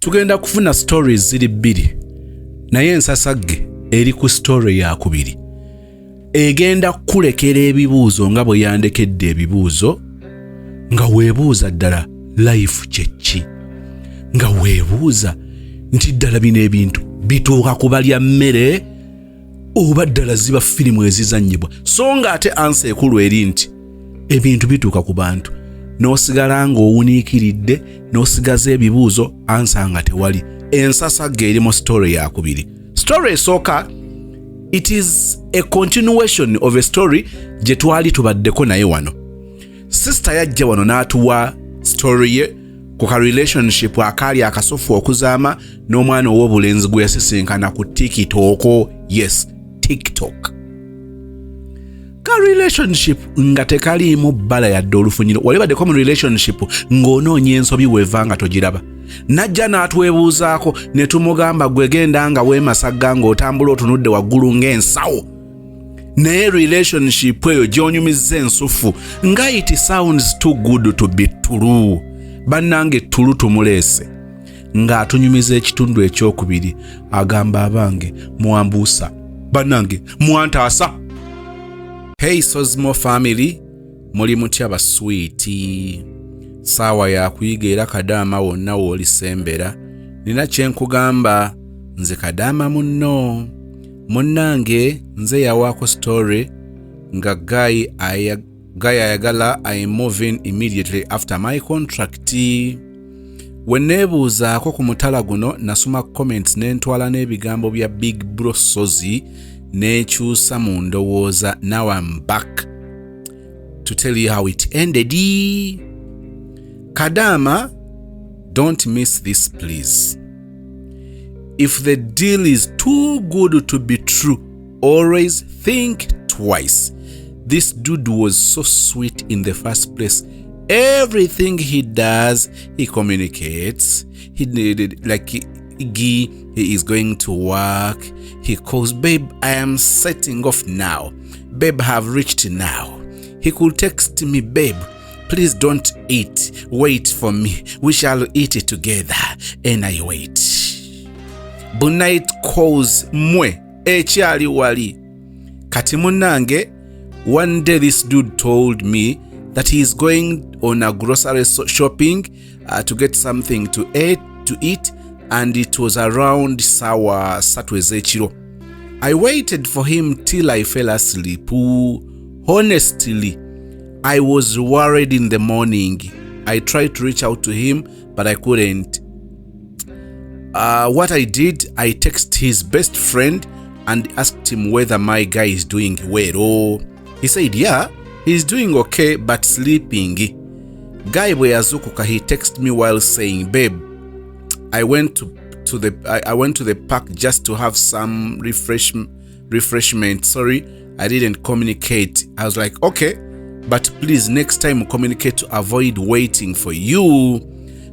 Tugenda kufuna stories ziri bbiri, naye ensasagge eri ku story yakubiri egenda kukulekera ebibuuzo nga bwe yandekedde ebibuuzo, nga weebuuza ddala life kyeki, nga weebuuza nti ddala bino ebintu bituuka ku balya mmere oba ddala ziba firimu ezizannyibwa. So nga ate answer ekulu eri nti ebintu bituuka ku bantu, n'osigala ng'owuniikiridde, n'osigaza ebibuuzo, answer nga tewali. Ensasagge eri mu story yakubiri. Story esooka, it is a continuation of a story gye twali tubaddeko naye wano. Sister yajja wano n'atuwa story ye ku ka relationship akaali akasufu okuzaama n'omwana ow'obulenzi gwe yasisinkana ku TikTok. Yes, TikTok. Ka relationship nga tekaliimu bbala yadde olufunyiro. Wali baddeko mu relationship ng'onoonya ensobi weeva nga togiraba? Najja n'atwebuuzaako ne tumugamba, "Gwe genda nga weemasagga ng'otambula otunudde waggulu ng'ensawo." Naye relationship eyo gy'onyumizza ensufu nga it sounds too good to be true. Bannange, true tumuleese ng'atunyumiza ekitundu ekyokubiri. Agamba, "Abange mwambuusa, bannange mwantaasa." Hey Sosmo family, muli mutya basweetie? Saawa yakuyiga era kadaama wonna w'olisembera. Nina kyenkugamba, nze kadaama munno munnange, nze yawaako story nga guy ayagala I move in immediately after my contract. We neebuuzaako ku mutala guno, nasoma comments ne ntwala n'ebigambo bya Big Bro Sozi n'ekyusa mu ndowooza. Now I'm back to tell you how it ended. Kadama, don't miss this, please. If the deal is too good to be true, always think twice. This dude was so sweet in the first place. Everything he does, he communicates. He needed, like, he is going to work, he calls, "Babe, I am setting off now. Babe, have reached now." He could text me, "Babe, please don't eat, wait for me, we shall eat it together." And I wait. Night calls mwe ekyali wali. Kati munnange, one day this dude told me that he is going on a grocery shopping to get something to eat, and it was around sawa 3 ez'ekiro. I waited for him till I fell asleep. Honestly, I was worried. In the morning I tried to reach out to him, but I couldn't. What I did, I texted his best friend and asked him whether my guy is doing well. Oh, he said, "Yeah, he's doing okay, but sleeping." Guy bwe yazuukuka, he texted me while saying, "Babe, I went to the park just to have some refreshment. Sorry, I didn't communicate." I was like, "Okay, but please, next time communicate to avoid waiting for you."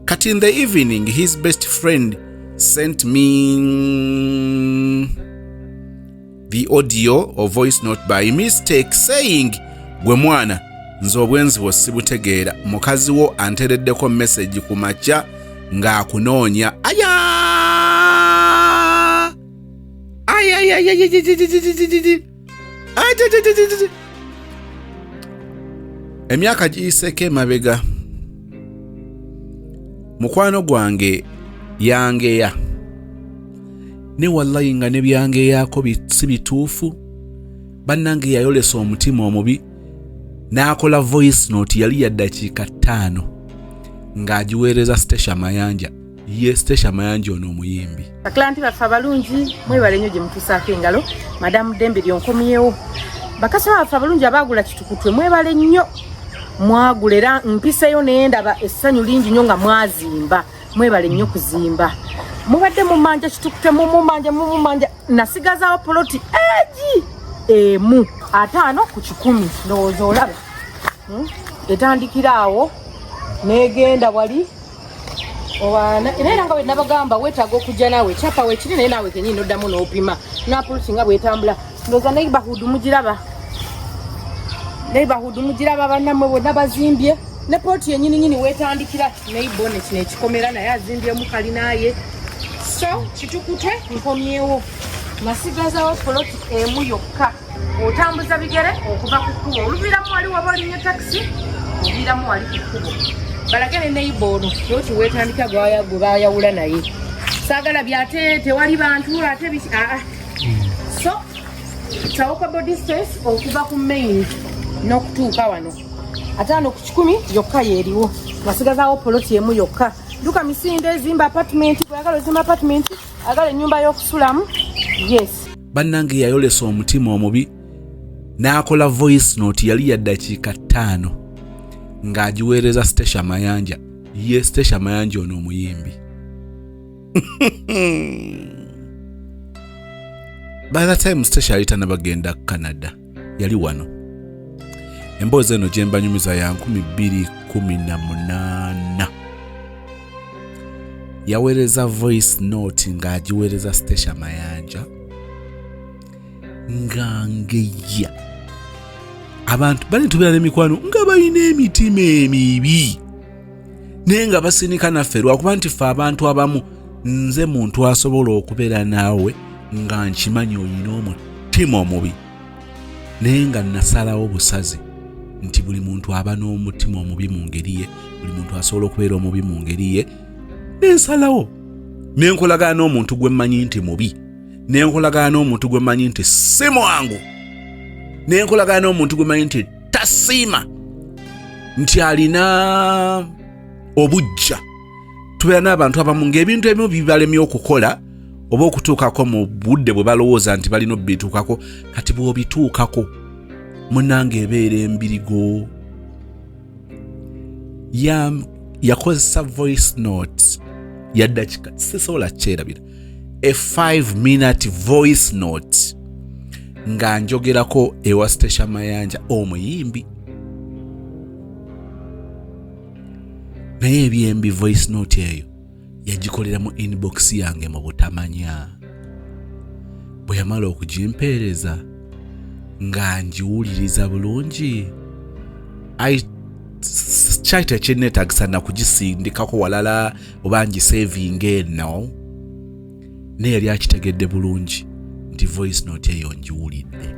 Kati in the evening, his best friend sent me the audio or voice note by mistake saying, "Gwe mwana, nze obwenzi bwo sibutegeera. Mukazi wo antereddeko message ku makya ng'akunoonya." Aya ayayayayayayayayayayay. Emyaka giyiseeko emabega, mukwano gwange yangeya ne wallayi nga ne byangeyaako si bituufu. Bannange, yayolesa omutima omubi n'akola voice note, yali ya ddakiika 5, ng'agiweereza Stecia Mayanja. Ye Stecia Mayanja ono omuyimbi. Baclient baffe abalungi, mwebale nnyo gye mutuusaako engalo. Madamu Dembe lyonkomyewo. Bakasitoma baffe abalungi abaagula Kitukutwe, mwebale nnyo, mwagula era mpiseyo nendaba essanyu lingi nnyo nga mwazimba. Mwebale nnyo kuzimba. Mubadde mumanja Kitukutwe, mumumanja, mumumanja. Nasigazaawo poloti egi emu 50 ku 100. Ndowooza olaba. Etandikira awo negenda wali. Naye era nga bwe nabagamba, weetaaga okujja naawe, ekyapa weekiri, naye naawe kenyini noddamu n'opima napulusi nga bwetambula. Ndowooza neighborhood mugiraba, neighborhood mugiraba, bannammwe bonna bazimbye. Ne poloti yenyininyini wetandikira neighbor ne kino ekikomera, naye azimbyemu kalinaye. So Kitukutwe nkomyewo, nasigazawo poloti emu yokka. Otambuza bigere okuva ku kkubo, oluviiramu wali, waba olinnye takisi, oviiramu wali ku kkubo. Balage ne neighbor ono ploti wetandika, gwe bayawula, naye saagala byate tewali bantu ate biki. Aa, so it's a walkable distance okuva ku main n'okutuuka wano. 50 yokka yeeriwo. Nasigazawo poloti emu yokka. Duka misinde, zimba apartment, bweyagala ozimba apartment, agala ennyumba y'okusulamu, yes. Bannange, yayolesa omutima omubi n'akola voice note, yali ya ddakiika 5, ng'agiweereza Stecia Mayanja. Ye Stecia Mayanja ono omuyimbi. By the time Stecia yali tanabagenda Canada, yali wano. Emboozi eno gye mbanyumiza ya 2018. Yaweereza voice note ng'agiweereza Stecia Mayanja nga ngeya abantu bali tubeera n'emikwano nga balina emitima emibi, naye nga basinika naffe lwakuba nti ffe abantu abamu, nze muntu asobola okubeera naawe nga nkimanyi olina omutima omubi, naye nga nasalawo busazi nti buli muntu aba n'omutima omubi mu ngeri ye, buli muntu asobola okubeera omubi mu ngeri ye. Nensalawo nenkolagana n'omuntu gwe mmanyi nti mubi, nenkolagana n'omuntu gwe mmanyi nti si mwangu, nenkolagana n'omuntu gwe mmanyi nti tasiima, nti alina obujja. Tubeera n'abantu abamu ng'ebintu ebimu bibalemye okukola oba okutuukako mu budde bwe balowooza nti balina obituukako. Kati bw'obituukako, munange, ebeera embirigo. Yakozesa voice note ya ddakika, sisobola kyerabira, a 5 minute voice note nga njogerako ewa Stecia Mayanja omuyimbi. Naye ebyembi, voice note eyo yagikolera mu inbox yange mu butamanya. Bwe yamala okugimpeereza nga ngiwuliriza bulungi, kyali tekinneetagisa nakugisindikako walala oba ngisevinga eno, naye yali akitegedde bulungi nti voice note eyo ngiwulidde.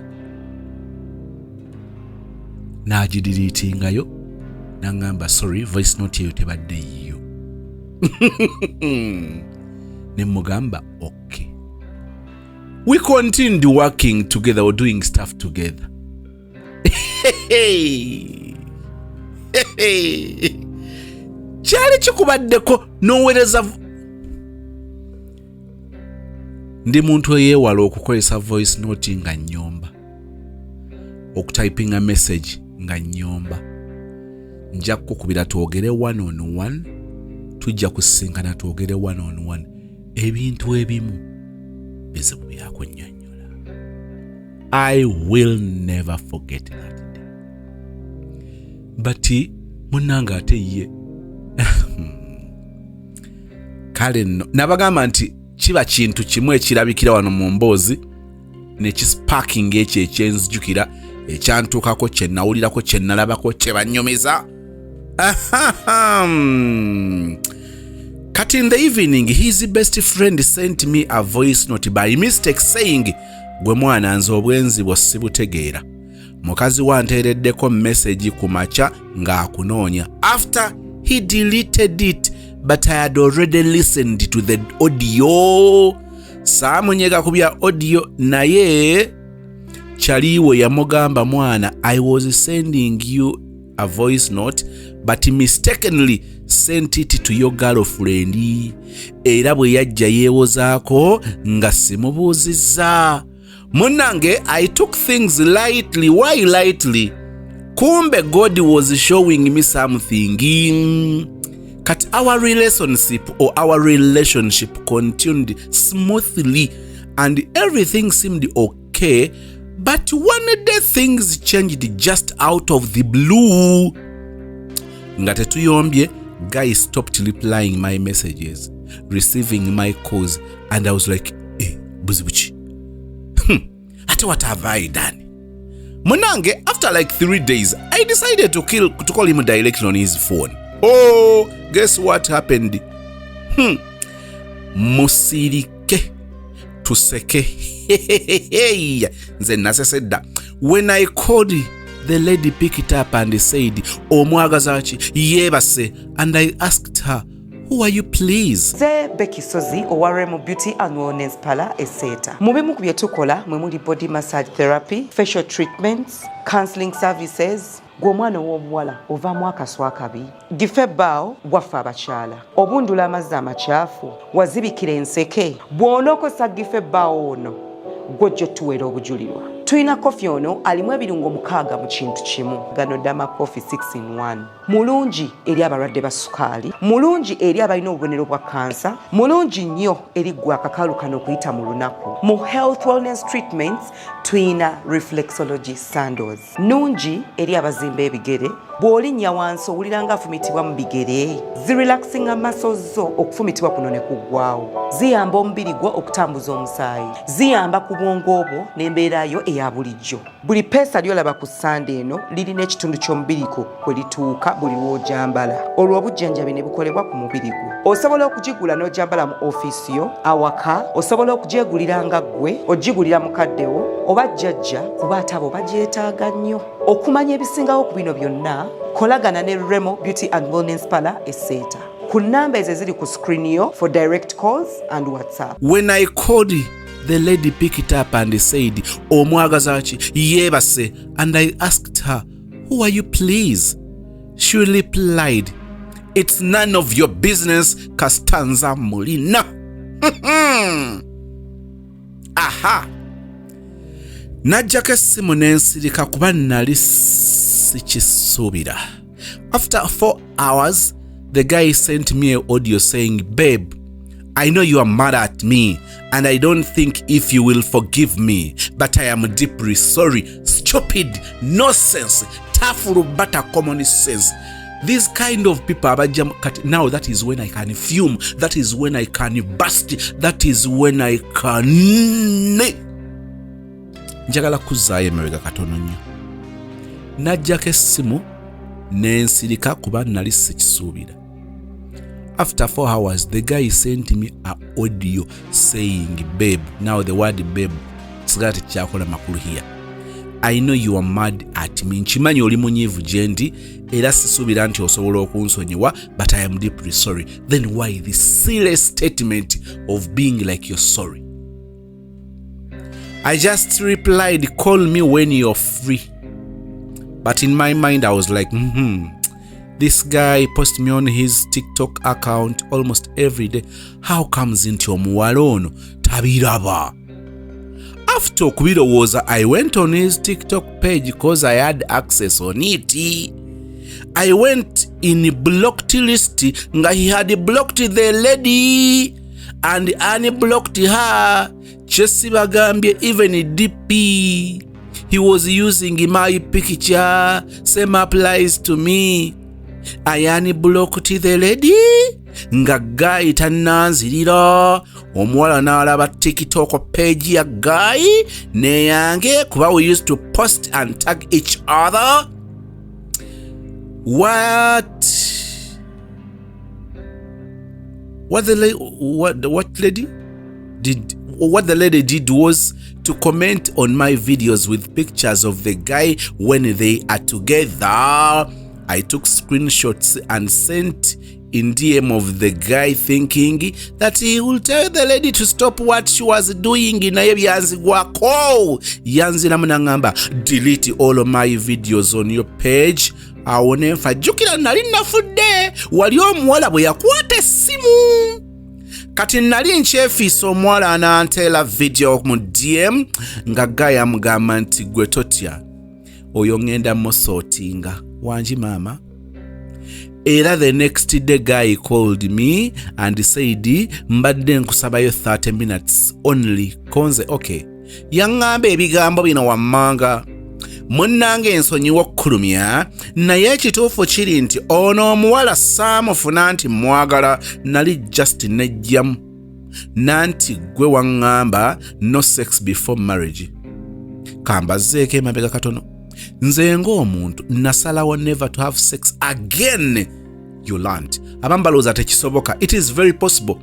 N'agidiriitingayo n'aŋŋamba, "Sorry, voice note eyo tebadde yiyo." Ne mugamba, "Okay." We continued working together or doing stuff together. Kyali kikubaddeko n'oweereza? Ndi muntu eyeewala okukozesa voice note nga nnyomba, okutypinga message nga nnyomba. Nja kukukubira twogere one on one, tujja kusisinkana twogere one on one. Ebintu ebimu bizibu byakunnyonnyola. I will never forget that day. But munnange, ate ye kale nno nabagamba nti kiba kintu kimu ekirabikira wano mu mboozi nekisparking ekyo ekyenzijukira, ekyantuukako, kye nawulirako, kye nalabako, kye banyumiza. Kati in the evening, his best friend sent me a voice note by mistake saying, "Gwe mwana, nze obwenzi bwo sibutegeera. Mukazi wanteereddeko message ku makya ng'akunoonya after he deleted it, but I had already listened to the audio." Saamunyega ku bya audio, naye kyaliwe yamugamba, "Mwana, I was sending you a voice note but mistakenly sent it to your girlfriend. Era bwe yajja yeewozaako nga simubuuzizza. Munnange, I took things lightly." Why lightly? Kumbe God was showing me something. Kati our relationship or our relationship continued smoothly and everything seemed okay, but one day things changed just out of the blue. Nga tetuyombye, guy stopped replying my messages, receiving my calls, and I was like, "Eh, buzibu ki? Ate what have I done?" Munange, after like 3 days, I decided to call him directly on his phone. Oh, guess what happened? Musirike tuseke, nze nasesedda. When I called, the lady picked up and said, "Omwagaza ki? Yeebase." And I asked her, "Who are you, please?" Nze Becky Sozi owa Remo Beauty and Wellness Parlour Eseeta. Mu bimu ku bye tukola mwe muli body massage therapy, facial treatments, counseling services. Gwe omwana ow'obuwala ovaamu akaswa akabi, gife ebbaawo gwaffe abakyala, obundula amazzi amakyafu, wazibikira enseke, bw'onookozesa gife ebbaawo ono gwojja otuweera obujulirwa. Tulina kofi ono alimu ebirungo 6 mu kintu kimu. Gano Dama Coffee 6 in 1 mulungi eri abalwadde ba sukaali, mulungi eri abalina obubonero bwa kansa, mulungi nnyo eri ggwe akakalu kano okuyita mu lunaku. Mu health wellness treatments tuyina reflexology sandals, nungi eri abazimba ebigere. Bw'olinnya wansi owulira nga afumitibwa mu bigere, zirelaxinga muscles zo, okufumitibwa kuno ne kuggwawo. Ziyamba omubiri gwo okutambuza omusaayi, ziyamba ku bwongo bwo n'embeera yo eya bulijjo. Buli peesa ly'olaba ku sande eno lirina ekitundu ky'omubiri gwo kwe lituuka buli lw'ojambala, olwo obujjanjabi ne bukolebwa ku mubiri gwo. Osobola okugigula n'ojambala mu ofiisi yo, awaka, osobola okugyegulira nga ggwe ogigulira mukaddewo oba jjajja, kuba ate abo bagyetaaga nnyo. Okumanya ebisingawo ku bino byonna, kolagana ne Remo Beauty and Wellness Parlour Eseeta ku nnamba ezo eziri ku screen yo for direct calls and WhatsApp. When I called, the lady picked up and said, "Omwagaza ki? Yeebase." And I asked her, "Who are you, please?" She replied, "It's none of your business, kasita mulina." Aha, najjako essimu n'ensirika kuba nali sikisuubira. After 4 hours, the guy sent me an audio saying, "Babe, I know you are mad at me and I don't think if you will forgive me, but I am deeply sorry." Stupid nonsense, tough butter, common sense. These kind of people abajja kati. Now that is when I can fume, that is when I can burst, that is when I can. Njagala kuzzaayo emabega katono nnyo. Najjako essimu n'ensirika kuba nali sikisuubira. After 4 hours, the guy sent me a audio saying, "Babe," now the word "babe" sigala tekyakola makulu here, "I know you are mad at me, nkimanyi oli munyiivu gye ndi era sisuubira nti osobola okunsonyiwa, but I am deeply sorry." Then why this serious statement of being like you're sorry? I just replied, "Call me when you're free." But in my mind I was like, this guy post me on his TikTok account almost every day. How comes nti omuwala ono tabiraba? After okubirowooza, I went on his TikTok page because I had access on it. I went in blocked list nga he had blocked the lady and unblocked her. Kyesibagambye, even DP he was using my picture. Same applies to me. I unblocked the lady nga guy tannanzirira. Omuwala n'alaba TikTok page ya guy neyange kuba we used to post and tag each other. What what the what lady did what the lady did was to comment on my videos with pictures of the guy when they are together. I took screenshots and sent in DM of the guy, thinking that he will tell the lady to stop what she was doing. Naye byanzigwako, yanziramu naŋŋamba, "Delete all of my videos on your page." Awo nenfa. Jjukira nali nafudde wali omuwala bwe yakwata essimu. Kati nali nkyefiisa omuwala ananteera video mu DM nga guy amugamba nti, "Gwe totya, oyo ŋŋenda musortinga." Wangi maama. Era the next day guy called me and said, "Mbadde nkusabayo 30 minutes only." Konze okay. Yaŋŋamba ebigambo bino wammanga: "Munnange, ensonyiwa okkulumya, naye ekituufu kiri nti ono omuwala saamufuna nti mwagala, nali just nejjamu nanti gwe waŋŋamba no sex before marriage." Kambazzeeko emabega katono. Nze ng'omuntu nasalawo never to have sex again. You learned. Abamu balowooza tekisoboka. It is very possible.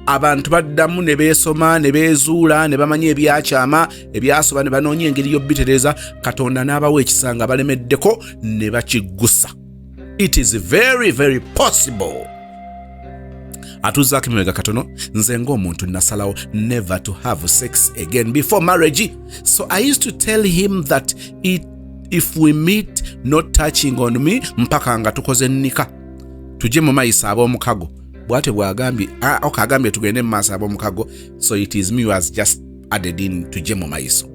Abantu baddamu ne beesoma ne beezuula ne bamanya ebyakyama ebyasoba ne banoonya engeri y'obitereeza, Katonda n'abawa ekisa nga balemeddeko ne bakiggusa. It is very very possible. Atuzaako emabega katono. Nze ng'omuntu nasalawo never to have sex again before marriage, so I used to tell him that if we meet, not touching on me mpaka nga tukoze nnika. Tujje mu maaso ab'omukago. Bwatyo bwagambye. Ah, okay, agambye tugende mu maaso ab'omukago, so it is me who has just added in tujje mu maaso.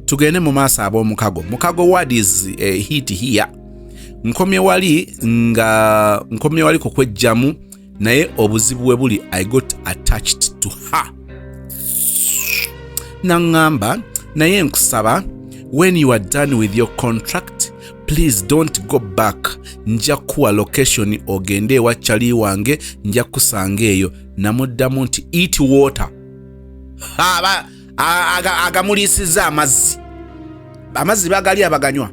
Tugende mu maaso ab'omukago. Mukago word is hit here. Nkomye wali nga nkomye wali kukwejjamu, naye obuzibu we buli, I got attached to her. Naŋŋamba, naye nkusaba, when you are done with your contract, please don't go back. Nja kuwa location ogende ewa kyali wange, nja kusanga eyo. Namuddamu nti eat water. Agamuliisizza amazzi. Amazzi bagali abaganywa.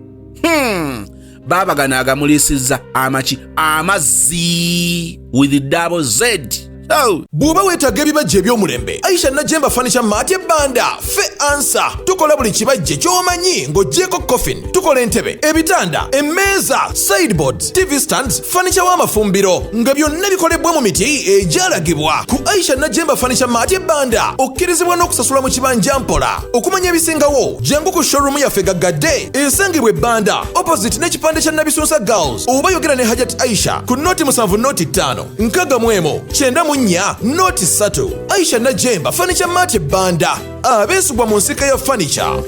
Babagana agamuliisizza amaki, amazzi with double z. Oh. Bw'oba weetaaga ebibajje eby'omulembe, Aisha Najemba Furniture Mart ebbanda fe ansa. Tukola buli kibajje ky'omanyi ng'oggyeko coffin. Tukola entebe, ebitanda, emmeeza, sideboards, TV stands, furniture w'amafumbiro, nga byonna bikolebwa mu miti egyalagibwa. Ku Aisha Najemba Furniture Mart ebbanda okkirizibwa n'okusasula mu kibanja mpola. Okumanya ebisingawo, jangu ku showroom yaffe gaggadde esangibwa ebbanda opposite n'ekipande kya Nabisunsa Girls, oba yogera ne Hajat Aisha ku 070 05 694 03. Aisha Najemba Furniture Mart ebbanda, abeesigwa mu nsika ya furniture.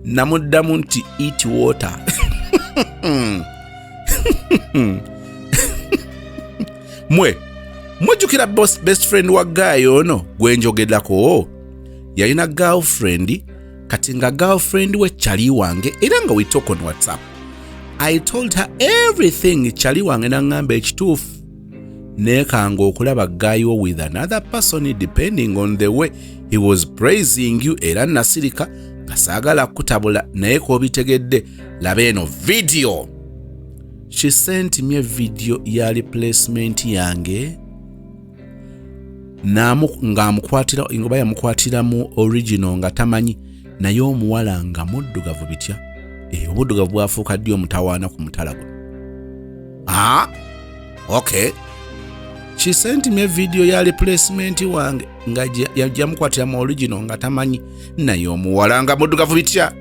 Namuddamu nti eat water. Mwe mujjukira best friend wa guy ono gwe njogerako yalina girlfriend. Kati nga girlfriend we kyali wange, era nga we talk on WhatsApp. I told her everything. Kyali wange naŋŋamba ekituufu, neekanga okulaba guy wo with another person depending on the way he was praising you, era nasirika nga saagala kutabula, naye k'obitegedde, laba eno video. She sent me a video ya replacement yange ng'amukwatira, oba yamukwatira mu original nga tamanyi, naye omuwala nga muddugavu bitya. Obuddugavu bwafuuka ddi omutawaana ku mutala guno? Ah, okay. She sent me a video ya replacement wange nga yamukwatira mu original nga tamanyi, naye omuwala nga muddugavu bitya.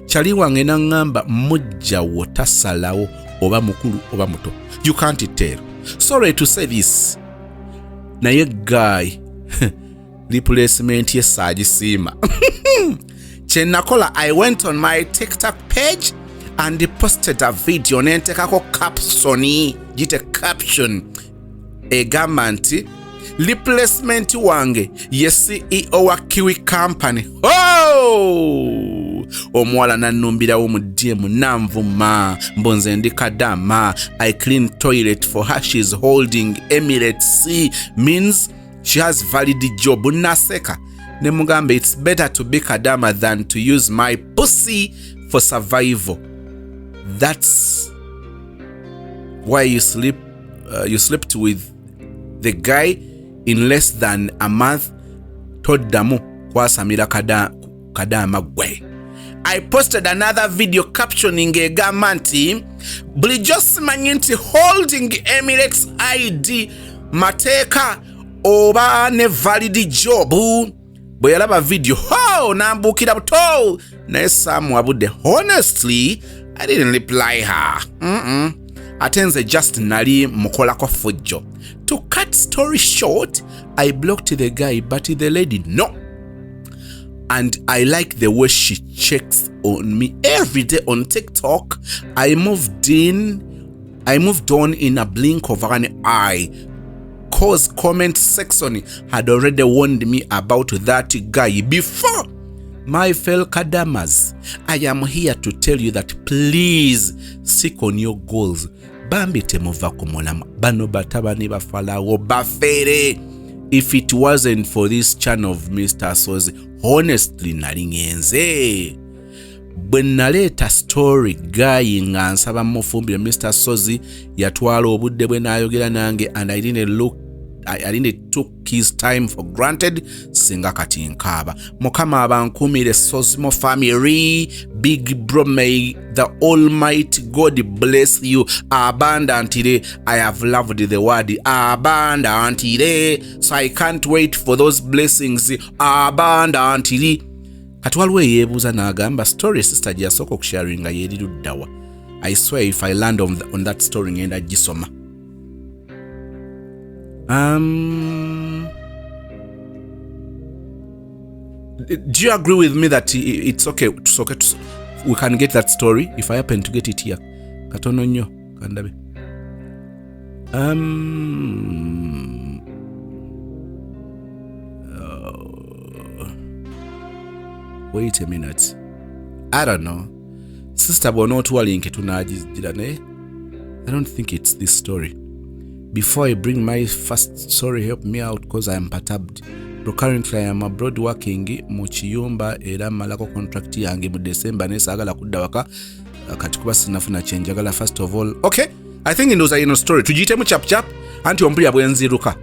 Kyali wange naŋŋamba, mujjawo tasalawo oba mukulu oba muto, you can't tell. Sorry to say this, naye guy replacement ye saagisiima. Kyenakola, I went on my TikTok page and posted a video nentekako caption, gite caption egamba nti replacement wange ye CEO wa Kiwi Company. Oh! Omuwala nannumbirawo mu DM, nanvuma mbu nze ndi kadama. I clean toilet for her, she's holding Emirates, means she has valid job. Naseka ne mugamba, it's better to be kadama than to use my pussy for survival. That's why you slept with the guy in less than a month. Toddamu kwasamira kadaama gwe. I posted another video captioning egamba nti bulijjo simanyi nti holding Emirates ID mateeka oba ne valid job. Bwe yalaba video ho nambuukira buto, naye saamuwabudde. Honestly, I didn't reply her. Ate nze just nali mukolako fujjo. To cut story short, I blocked the guy, but the lady, no, and I like the way she checks on me every day on TikTok. I moved on in a blink of an eye, 'cause comment section had already warned me about that guy before. My fellow kadamas, I am here to tell you that please stick on your goals. Bambi temuva ku mulamwa. Bano batabani bafalawo bafere. If it wasn't for this channel of Mr. Sozi, honestly nali ngenze. Bwe naleeta story guy nga nsaba mufumbire Mr Sozi yatwala obudde bwe n'ayogera nange and I didn't look I didn't took his time for granted singa kati nkaaba. Mukama abankuumire Sozimo family. Big bro, may the almighty God bless you abundantly. I have loved the word abundantly, so I can't wait for those blessings abundantly. Kati waliwo eyeebuuza n'agamba story sister gye yasooka okusharinga yeeri luddawa. I swear if I land on that story ngenda gisoma. Do you agree with me that it's okay tusooke we can get that story if I happen to get it here? Katono nnyo kandabe. Wait a minute, I don't know. Sister bw'onootuwa link tunagigira, naye I don't think it's this story. Before I bring my first story, help me out because I am perturbed. Bro, currently I am abroad working mu kiyumba era mmalako contract yange mu December, naye saagala kudda waka kati kuba sinafuna kyenjagala. First of all, okay, I think ndowooza ino story tugiyitemu chap chap, anti ompulira bwe nziruka.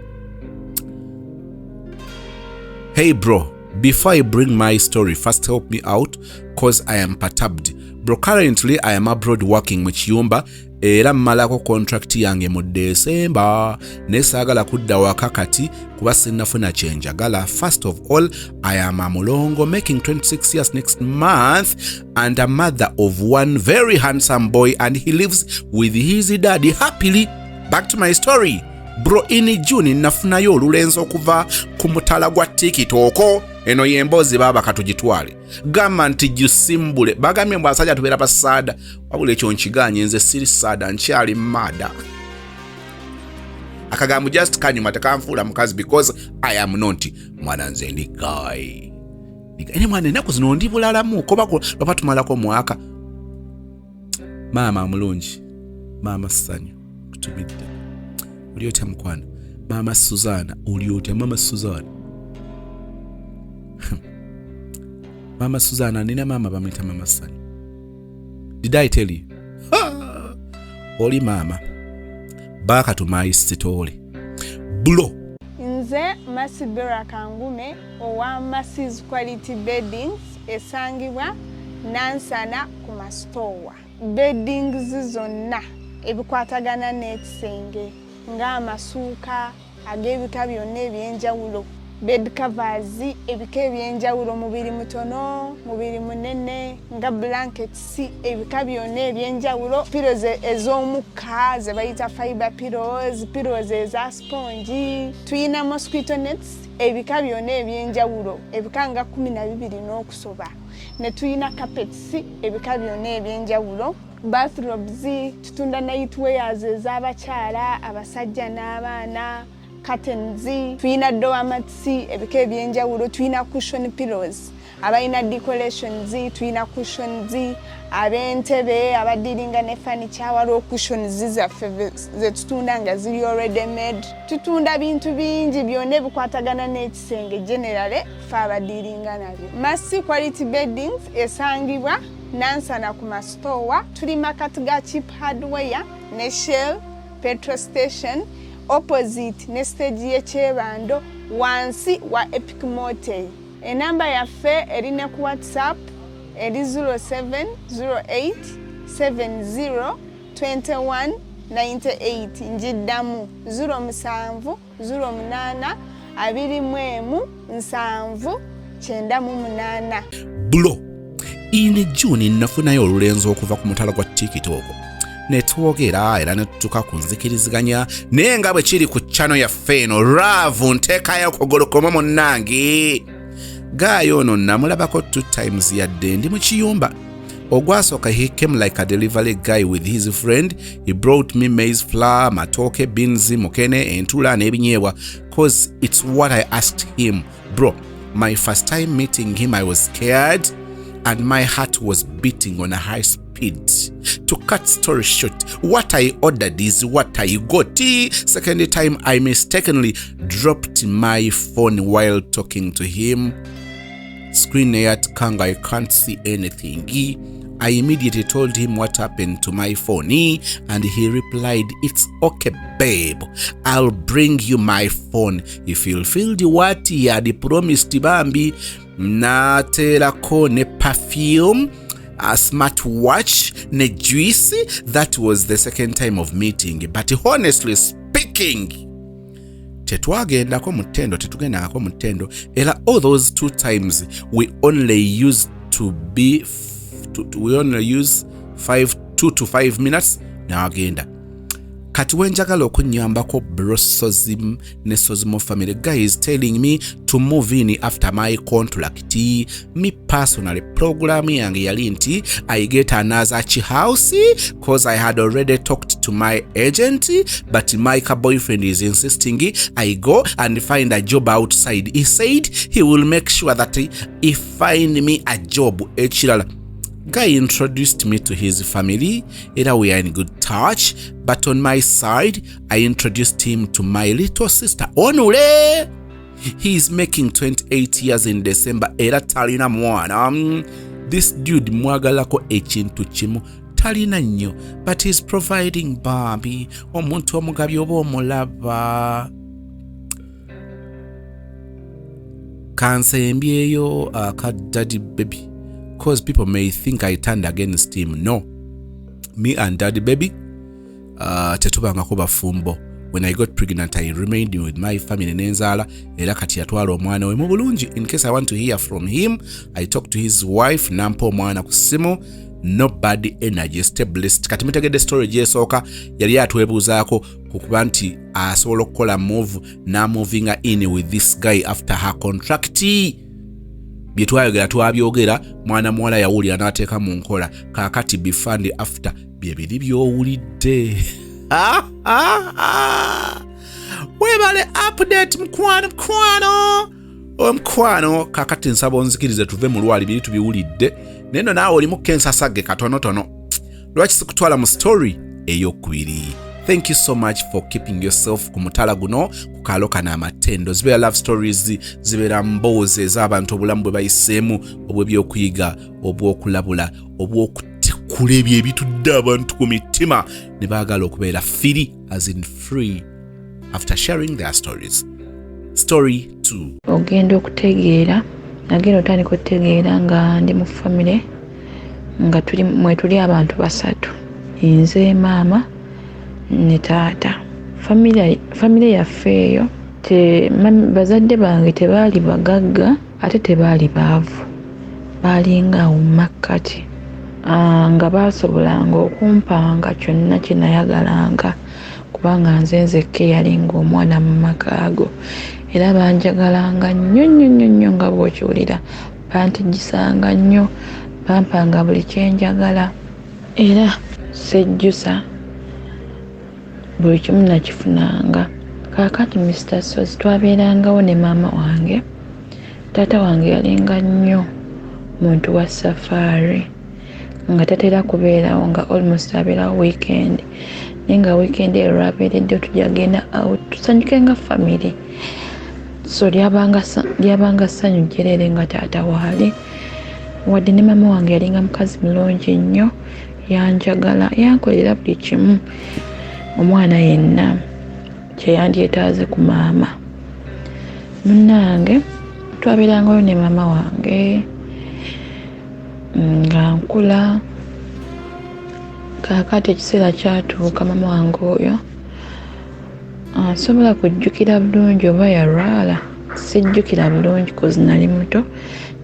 Hey bro, before I bring my story, first help me out cause I am perturbed. Bro, currently I am abroad working mu kiyumba era mmalako contract yange mu December, naye saagala kudda waka kati kuba sinnafuna kyenjagala. First of all, I am a mulongo making 26 years next month and a mother of one very handsome boy, and he lives with his daddy happily. Back to my story. Bro, in June nafunayo olulenzi okuva ku mutala gwa TikTok. Eno y'emboozi baaba katugitwale. Gamba nti gisimbule. Bagambye mbu abasajja tubeera basaada, wabula ekyo nkiganye, nze siri saada, nkyali maada. Akagambo just kanyuma tekanfuula mukazi because I am not mwana, nze ndi guy. Ene mwana ennaku zino ndi bulalamu koba lwaba tumalako mwaka. Maama mulungi, maama Ssanyu kutumidde, oli otya mukwano? Maama Suzana oli otya? Maama Suzana, maama Suzana, nina maama bamuyita maama Ssanyu. Did I tell you? Oli maama back to my story bro. Nze Masibera Kangume owa Masis Quality Beddings esangibwa Nansana ku masitoowa. Beddings zonna ebikwatagana n'ekisenge ng'amasuuka ag'ebika byonna ebyenjawulo, bed covers ebika ebyenjawulo, mubiri mutono, mubiri munene, nga blankets ebika byonna ebyenjawulo, pillows ez'omukka ze bayita fiber pillows, pillows eza sponge, tuyina mosquito nets ebika byonna ebyenjawulo, ebika nga 12 n'okusoba, ne tuyina carpets ebika byonna ebyenjawulo, bathrobes, tutunda night wears ez'abakyala, abasajja n'abaana, curtains, tuyina doormats ebika ebyenjawulo, tuyina cushion pillows, abalina decorations, tuyina cushions, ab'entebe, abadiringa ne furniture, waliwo cushions zaffe zetutunda nga ziri already made. Tutunda bintu bingi byonna ebikwatagana n'ekisenge generally fe abadiringa nabyo. Massy Quality Beddings esangibwa Nansana ku masitoowa, tuli makati ga Cheap Hardware ne Shell petrol station, opposite ne stage y'ekyebando, wansi wa Epic Motel. Enamba yaffe eri ne ku WhatsApp eri 0708 70 21 98. Njiddamu 07 08 21 7 98. Bro, in June nafunayo olulenzi okuva ku mutala gwa TikTok, ne twogera era ne tutuuka ku nzikiriziganya, naye nga bwe kiri ku channel yaffe eno raavu nteekayo okugolokomo. Munnange guy ono namulabako two times yadde ndi mu kiyumba. Ogwasooka, he came like a delivery guy with his friend. He brought me maize flour, matooke, beans, mukene, entula n'ebinyeebwa, cause it's what I asked him. Bro, my first time meeting him, I was scared and my heart was beating on a high speed. To cut story short, what I ordered is what I got. Second time, I mistakenly dropped my phone while talking to him. Screen neyatika nga I can't see anything. I immediately told him what happened to my phone and he replied, It's okay, babe. I'll bring you my phone if you'll feel the what he had promised bambi. Nateerako ne perfume, a smartwatch ne juice. That was the second time of meeting. But honestly speaking, tetwagendako mu ttendo, tetugendangako mu ttendo era all those two times we only used to be to, we only use 5 2 to 5 minutes n'agenda. Kati wenjagala okunyambako bro Sozim ne Sozimo family, guy is telling me to move in after my contract. Me personally, program yange yali nti I get another house cause I had already talked to my agent, but my boyfriend is insisting I go and find a job outside. He said he will make sure that he find me a job. Ekirala, guy introduced me to his family era we are in good touch, but on my side I introduced him to my little sister Onule. He is making 28 years in December era talina mwana. This dude mwagalako ekintu kimu, talina nnyo, but he's providing. Bambi omuntu omugabi oba omulaba. Kansembyeyo aka Daddy Baby, cause people may think I turned against him. No, me and Daddy Baby tetubangako bafumbo. When I got pregnant, I remained with my family nenzaala, era kati yatwala omwana we mu bulungi. In case I want to hear from him, I talk to his wife, nampa omwana ku ssimu. No bad energy, stay blessed. Kati mutegedde story gyesooka yali atwebuuzaako ku kuba nti asobola okukola move n'amovinga in with this guy after her contract. Bye twayogera twabyogera, mwana muwala yawulira n'ateeka mu nkola. Kaakati before after bye biri by'owulidde. Webale update mukwano, mukwano, omukwano. Kaakati nsaba onzikirize tuve mu lwali biri tubiwulidde, naye nno naawe olimu kensasagge katonotono. Lwaki sikutwala mu story eyokubiri? Thank you so much for keeping yourself ku mutala guno ku kaalo kano amatendo. Zibeera love stories, zibeera mboozi ez'abantu obulamu bwe bayiseemu, obw'ebyokuyiga, obw'okulabula, obw'okutikula ebyo ebitudde abantu ku mitima ne baagala okubeera free, as in free, after sharing their stories. Story 2. Ogenda okutegeera, nagenda otandika okutegeera nga ndi mu famire nga tuli mwetuli abantu basatu, nze, maama ne taata. Famire yaffe eyo bazadde bange tebaali bagagga ate tebaali baavu, baalinga awo mu makkati, nga baasobolanga okumpanga kyonna kye nayagalanga, kubanga nze nzekka eyalinga omwana mu maka ago, era banjagalanga nnyo nnyo nnyo nnyo nga bw'okiwulira, bantijisanga nnyo, bampanga buli kyenjagala, era sejjusa buli kimu nakifunanga. Kaakati Mr. Sozi, twabeerangawo ne maama wange. Taata wange yalinga nnyo muntu wa safaari, nga tatera kubeerawo, nga almost abeerawo weekend, naye nga weekend eyo lwabeereddeyo tujja genda out tusanyuke nga family. So lyabanga ssanyu jjereere nga taata waali. Wadde ne maama wange yalinga mukazi mulungi nnyo, yanjagala, yankolera buli kimu omwana yenna kyeyandyetaaze ku maama. Munnange twabeerangayo ne maama wange nga nkula. Kaakati ekiseera kyatuuka maama wange oyo, nsobola kujjukira bulungi oba yalwala, sijjukira bulungi kozi nali muto,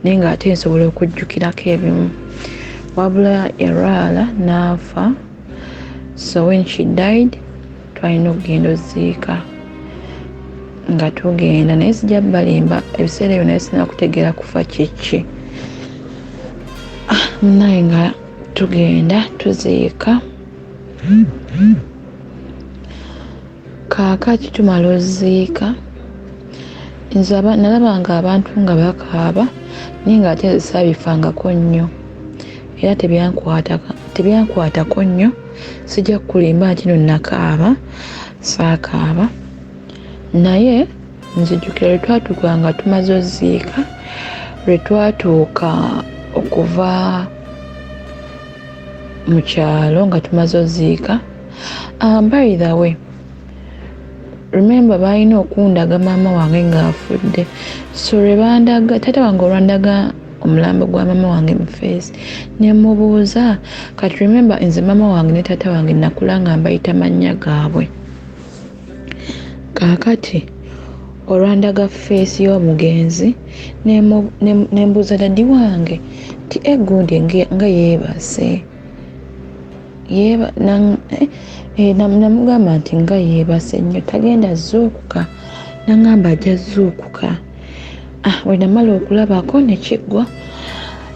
naye ng'ate nsobola okujjukirako ebimu. Wabula yalwala n'afa. So when she died, twalina okugenda oziika. Nga tugenda, naye sijja balimba, ebiseera ebyo naye sina kutegeera kufa kiki. Naye nga tugenda tuziika, kaakati tumala oziika, nze nalabanga abantu nga bakaaba, naye ng'ate nze saabifangako nnyo, era tebyankwatako nnyo. Sijja kukulimba nti no nakaaba, saakaaba, naye nzijukira lwe twatuuka nga tumaze oziika, Lwe twatuuka okuva mu kyalo nga tumaze oziika, by the way, remember balina okundaga maama wange ng'afudde. So lwe bandaga taata wange, olwandaga omulambo gwa maama wange mu face, ne mubuuza. Kati remember, nze maama wange ne taata wange nakula nga mbayita mannya gaabwe. Kaakati olwandaga face y'omugenzi, ne mbuuza daddy wange nti egundi nga yeebase. Namugamba nti nga yeebase nnyo, tagenda zuukuka? Naŋŋamba ajja zuukuka. Ah, bwe namala okulabako nekiggwa.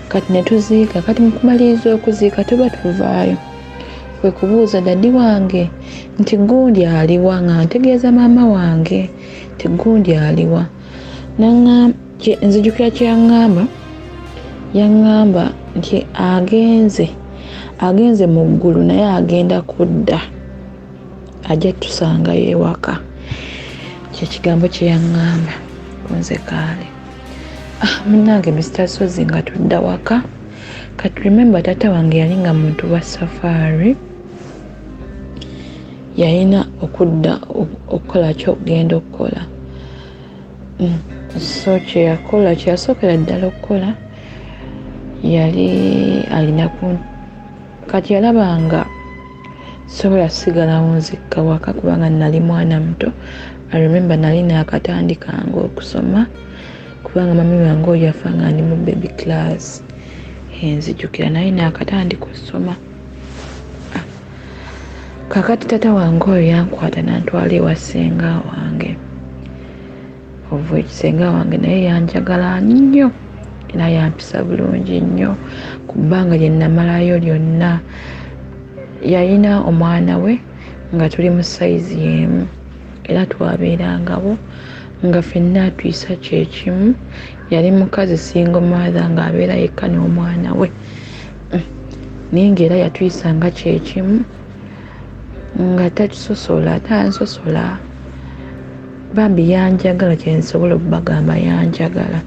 Kati ne tuziika. Kati mu kumaliriza okuziika, tuba tuvaayo, kwe kubuuza daddy wange nti gundi aliwa, nga ntegeeza maama wange nti gundi aliwa. Nzijukira kye yaŋŋamba. Yaŋŋamba nti agenze mu ggulu, naye agenda kudda, ajja tusangayo ewaka. Kyekigambo kye yaŋŋamba kunze. Kaale, ah, munnange Mr Sozi, nga tudda waka. Kati remember, taata wange yali nga muntu wa safaari, yalina okudda okukola kyokugenda okukola. So kyeyakola, kyeyasookera ddala okukola, yali alina ku kati yalaba nga sobola sigalawo nzikka waka, kubanga nali mwana muto. I remember nali naakatandikanga okusoma, kubanga mami wange oyo yafa nga ndi mu baby class. Nzijukira naye naakatandika okusoma. Ah. Kakati tata wange oyo yankwata nantwala ewa ssenga wange. Ova ekisenga wange naye yanjagala nnyo era yampisa bulungi nnyo ku bbanga lye namalayo lyonna. Yalina omwana we nga tuli mu sayizi y'emu, era twabeerangawo nga ffenna atuyisa kyekimu. Yali mukazi single mother, ng'abeera yekka n'omwana we, naye ngaera yatuyisanga kyekimu, nga tatusosola, tansosola. Bambi yanjagala, kyensobola okubagamba, yanjagala.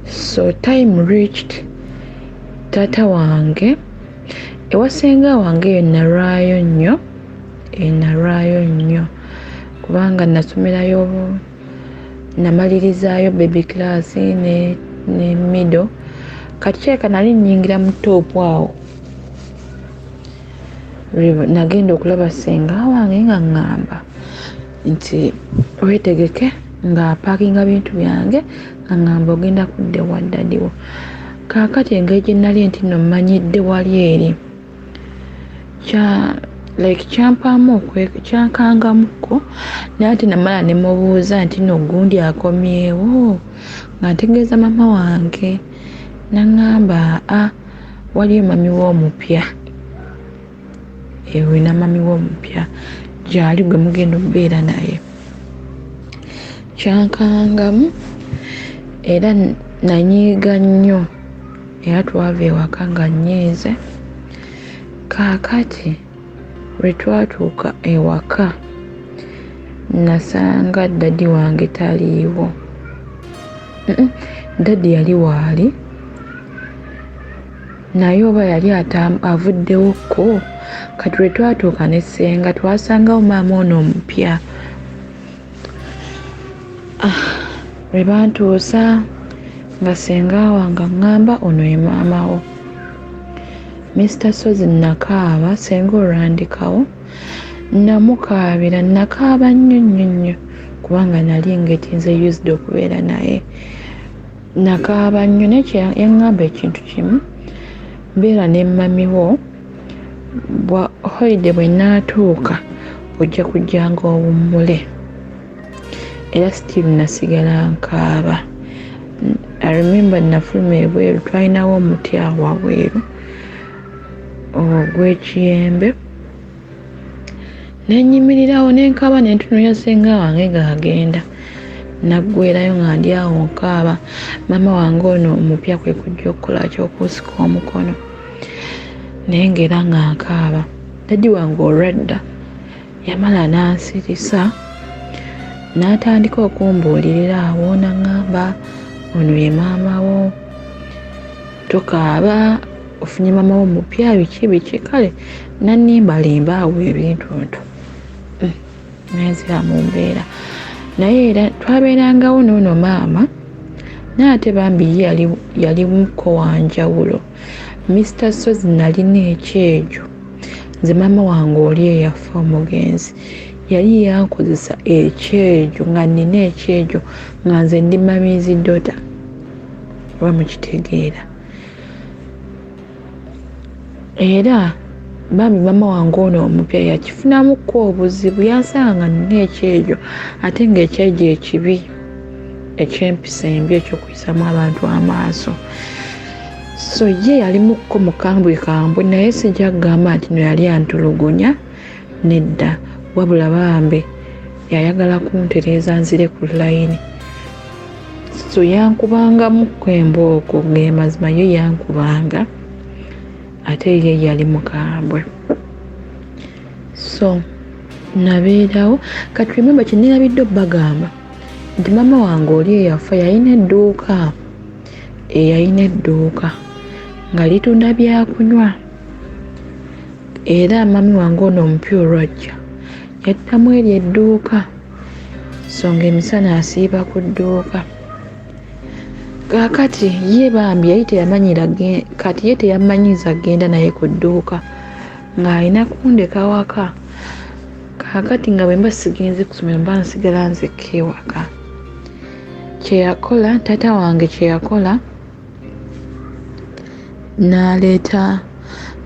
So time reached, taata wange ewasenga wange eyo nalwayo nnyo, nalwayo nnyo, kubanga nasomerayo, namalirizaayo baby class ne middle. Kati kireka nali nnyingira mu top awo, nagenda okulaba senga wange nga ŋŋamba nti weetegeke, ng'apaakinga bintu byange, nga ŋŋamba ogenda kudda ewa daddy wo. Kaakati engeri gye nali nti nno mmanyidde wali eri, kya like kyampaamu, kyankangamukko. Naye ate namala ne mubuuza nti nno gundi akomyewo, nga ntegeeza maama wange. Naŋŋamba a waliyo mami we omupya, olina mami we omupya gyali gwe mugenda okubeera naye. Kyankangamu era nanyiiga nnyo, era twava ewaka nga nnyiize. Kaakati lwe twatuuka ewaka, nasanga daddy wange taliiwo. Daddy yali waali, naye oba yali avuddewokko. Kati lwe twatuuka ne ssenga, twasangawo maama ono omupya. Ah, lwe bantuusa nga ssenga wange aŋŋamba ono ye maama wo. Mr Sozi, nakaaba senga olwandikawo, namukaabira, nakaaba nnyo nnyo nnyo, kubanga nali ngetinze used okubeera naye. Nakaaba nnyo, naye yaŋŋamba ekintu kimu: mbeera ne mami wo, bwa holiday bwe naatuuka ojja kujjanga owummule. Era still nasigala nkaaba. I remember nafuluma ebweru, twalinawo omuti awo wabweru ogw'ekiyembe, nenyimirirawo nenkaaba, nentunulira senga wange ng'agenda. Naggwerayo nga ndi awo nkaaba. Maama wange ono omupya kwe kujja okukola kyokunsika omukono, naye ngaera nga nkaaba. Daddy wange olwadda yamala n'ansirisa, n'atandika okumbuulirira awo, naŋŋamba Ono ye maama wo, tokaaba, ofunye maama wo mupya, biki biki. Kale nanimbalimba awo ebintuntu, nenzira mu mbeera. Naye era twabeerangawo noono maama, naye ate bambi ye yali muko wanjawulo. Mr Sozi, nalina ekyejo nze. Maama wange oli eyafa omugenzi yali yankozesa ekyejo, nga nina ekyejo nga nze ndi mummy's daughter, oba mukitegeera. Era bambi maama wange ono omupya yakifunamuko obuzibu, yansanga nga nina ekyejo, ate ngaekyejo ekibi, ekyempisa embi, ekyokuyisamu abantu amaaso. So ye yalimukko mukambwe kambwe, naye sijja kugamba nti no yali antulugunya, nedda, wabula bambi yayagala kuntereeza nzire ku layini. So yankubangamuko embooko, ngemazima ye yankubanga, ate ye yali mukambwe. So nabeerawo. Kati remember, kyenerabidde obbagamba nti maama wange oli eyafa yalina edduuka, eyalina edduuka nga litunda byakunywa. Era mami wange ono omupya olwajja yaddamu eryo edduuka, so nga emisana asiiba ku dduuka. Kaakati ye bambi yali teyamanyira, kati ye teyamanyiza genda naye ku dduuka, ng'alina kundeka waka. Kaakati nga bwe mba sigenze kusomero, mba nsigala nzekka ewaka. Kyeyakola taata wange, kyeyakola,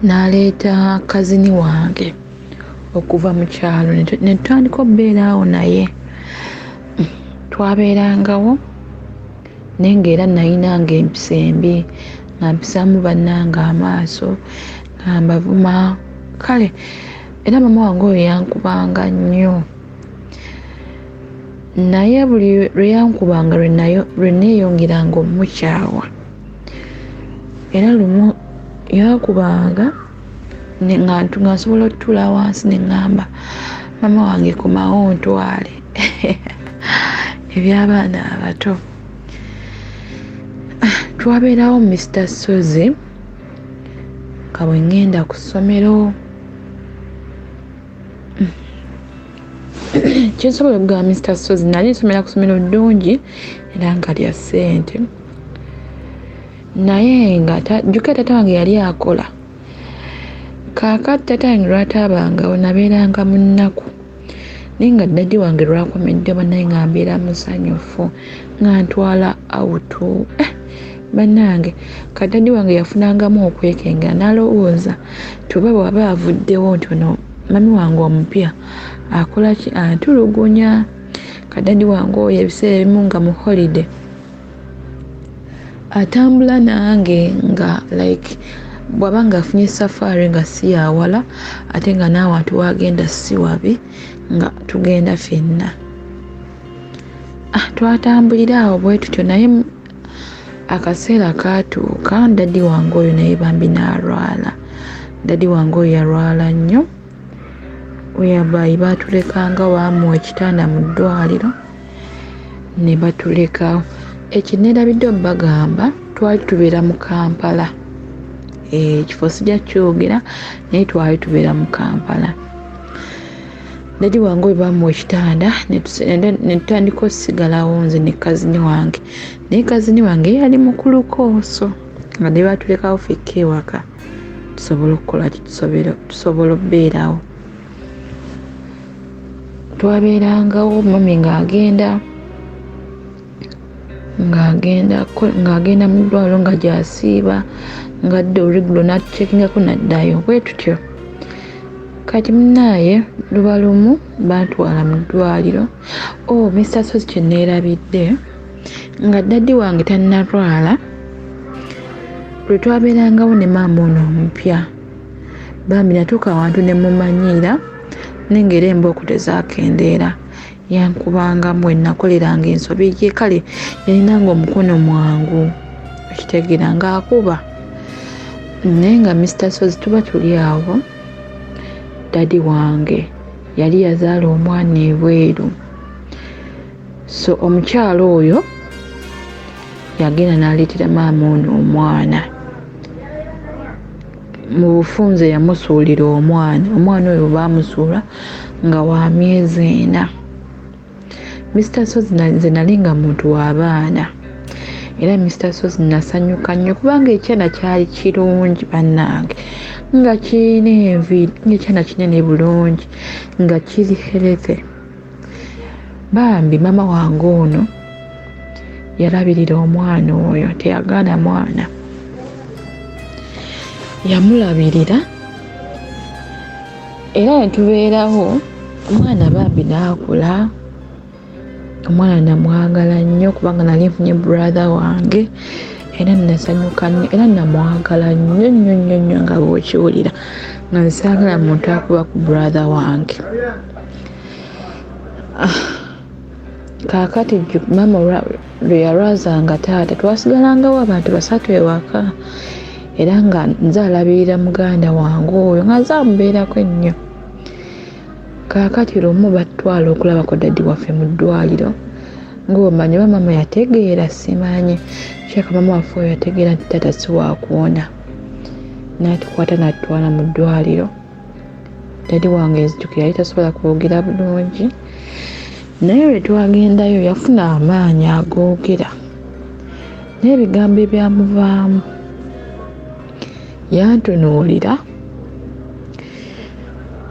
n'aleeta cousin wange okuva mu kyalo, ne tutandika okubeera awo naye. Twabeerangawo, naye ngaera nayinanga empisa embi, nga mpisaamu bannange amaaso, nga mbavuma. Kale era mama wange oyo yankubanga nnyo, naye buli lwe yankubanga lwe neeyongeranga omukyawa. Era lumu yankubanga nga nsobola okutuula wansi ne ŋŋamba, "Mama wange, komawo ntwale," ebyabaana abato. Twabeerawo Mr Sozi nga bwe ŋŋenda ku ssomero. Kyensobola okugamba Mr Sozi, nali nsomera ku ssomero ddungi era nga lya ssente, naye nga jjukira taata wange yali akola. Kaakati taata wange lwataabangawo, nabeeranga mu nnaku, naye nga daddy wange lwakomeddewo naye nga mbeera musanyufu, nga ntwala out. Bannange, ka daddy wange yafunangamu okwekengera, n'alowooza tuba bw'aba avuddewo nti ono mami wange omupya akola ki, antulugunya. Ka daddy wange oyo ebiseera ebimu nga mu holiday atambula nange, nga like bw'aba nga afunye safaari nga si yawala, ate nga n'awantu wagenda si wabi, nga tugenda ffenna. Twatambulira awo bwe tutyo, naye akaseera kaatuuka daddy wange oyo naye bambi n'alwala. Daddy wange oyo yalwala nnyo, whereby baatulekanga, baamuwa ekitanda mu ddwaliro ne batulekawo. Ekineerabidde obbagamba, twali tubeera mu Kampala, ekifo sijja kyogera, naye twali tubeera mu Kampala. Daddy wange oyo bamuwa ekitanda ne tutandika osigalawo nze ne cousin wange, naye cousin wange yali mukuluko, so nga ne batulekawo ffekka ewaka tusobole okukola ki, tusobole okubeerawo. Twabeerangawo, mami ng'agenda mu ddwaliro nga gy'asiiba, ng'adda olweggulo n'atucheckingako n'addayo, bwe tutyo. Kati munnaaye luba lumu bantwala mu ddwaliro. Oh, Mr Sozi, kye neerabidde, nga daddy wange tannalwala, lwe twabeerangawo ne maama ono omupya, bambi natuuka awantu ne mumanyiira, naye ng'era embooko tezaakendeera, yankubangamu bwe nakoleranga ensobi ye. Kale yalinanga omukono mwangu, okitegeera, ng'akuba. Naye nga Mr Sozi tuba tuli awo, daddy wange yali yazaala omwana ebweru, so omukyalo oyo Yagenda n'aleetera maama ono omwana. Mu bufunze yamusuulira omwana. Omwana oyo baamusuula nga wa myezi 4. Mr. Sozi nze nali nga muntu w'abaana, era Mr. Sozi nasanyuka nnyo kubanga ekyana kyali kirungi bannange, nga kirina enviiri, ng'ekyana kinene bulungi, nga kiri healthy. Bambi maama wange ono yalabirira omwana oyo, teyagaana mwana, yamulabirira era ne tubeerawo. Omwana bambi n'akula. Omwana namwagala nnyo kubanga nali nfunye brother wange, era nasanyuka nnyo, era namwagala nnyo nnyo nnyo nnyo nga bw'okiwulira, nga nsaagala muntu akuba ku brother wange. Kaakati maama lwe yalwazanga taata, twasigalangawo abantu 3 ewaka, era nga nze alabirira muganda wange oyo, nga nze amubeerako ennyo. Kaakati lumu batwala okulabako daddy waffe mu ddwaliro, ng'omanyi oba maama yategeera simanyi, kyeka maama waffe oyo yategeera nti taata si waakuwona, n'atukwata n'atutwala mu ddwaliro. Daddy wange nzijukira yali tasobola kwogera bulungi, naye lwe twagendayo yafuna amaanyi agoogera n'ebigambo ebyamuvaamu. Yantunuulira,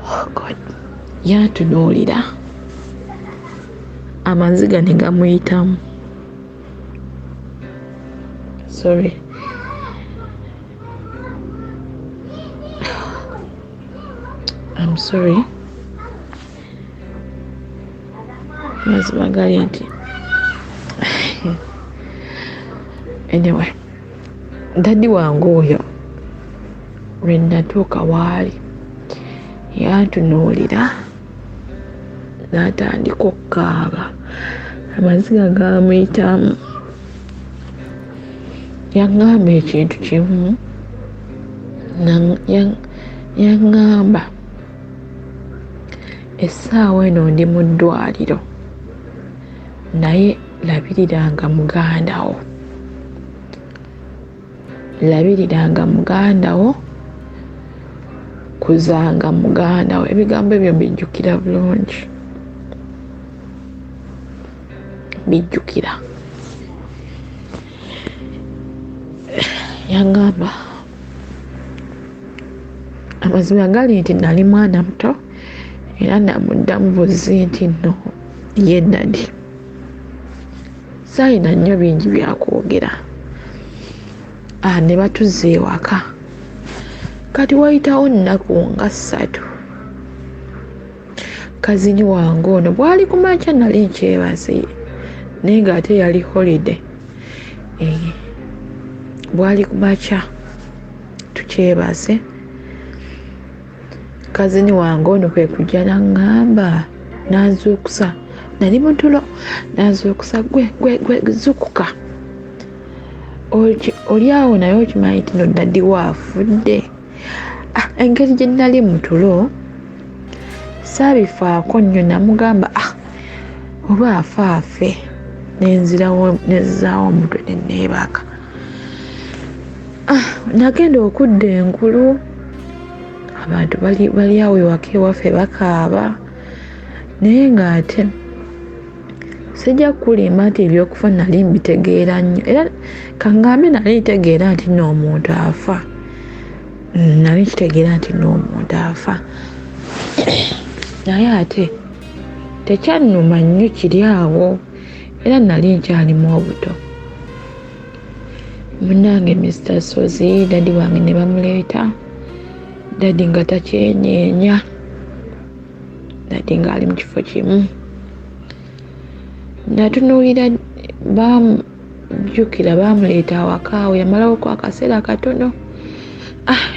oh God, yantunuulira amaziga ne gamuyitamu. Sorry, I'm sorry. Mazima gali nti anyway, daddy wange oyo lwe natuuka waali yantunuulira n'atandika okukaaba, amaziga gamuyitamu. Yaŋŋamba ekintu kimu, yaŋŋamba essaawa eno ndi mu ddwaliro, naye labiriranga muganda wo, labiriranga muganda wo, kuzanga muganda wo. Ebigambo ebyo mbijjukira bulungi, mbijjukira. Yaŋŋamba amazima gali nti nali mwana muto, era namuddamu buzi nti nno ye daddy. Saalina nnyo bingi byakwogera. Ne batuzza ewaka. Kati wayitawo nnaku nga 3, kazini wange ono bwali ku makya nali nkyebase, naye ng'ate yali holiday. Bwali ku makya tukyebase, kazini wange ono kwe kujja n'aŋŋamba, n'anzuukusa. Nali mutulo, n'anzuukusa, gwe gwe gwe zukuka, oli awo naye okimanyi nti no daddy wo afudde. Engeri gye nali mutulo saabifaako nnyo, namugamba oba afa afe, nenzirawo nenzizaawo omutwe ne neebaka. Nagenda okudda engulu, abantu bali awo ewaka ewaffe bakaaba, naye ng'ate sijja kukulimba nti ebyokufa nali mbitegeera nnyo, era kangambe nali ntegeera nti n'omuntu afa, nali nkitegeera nti n'omuntu afa, naye ate tekyannuma nnyo kiri awo, era nali nkyalimu obuto. Munnange Mr. Sozi daddy wange ne bamuleeta, daddy nga takyenyeenya, daddy ng'ali mu kifo kimu. Natunuulira, bamujjukira bamuleeta awaka awo, yamalawo ku akaseera katono,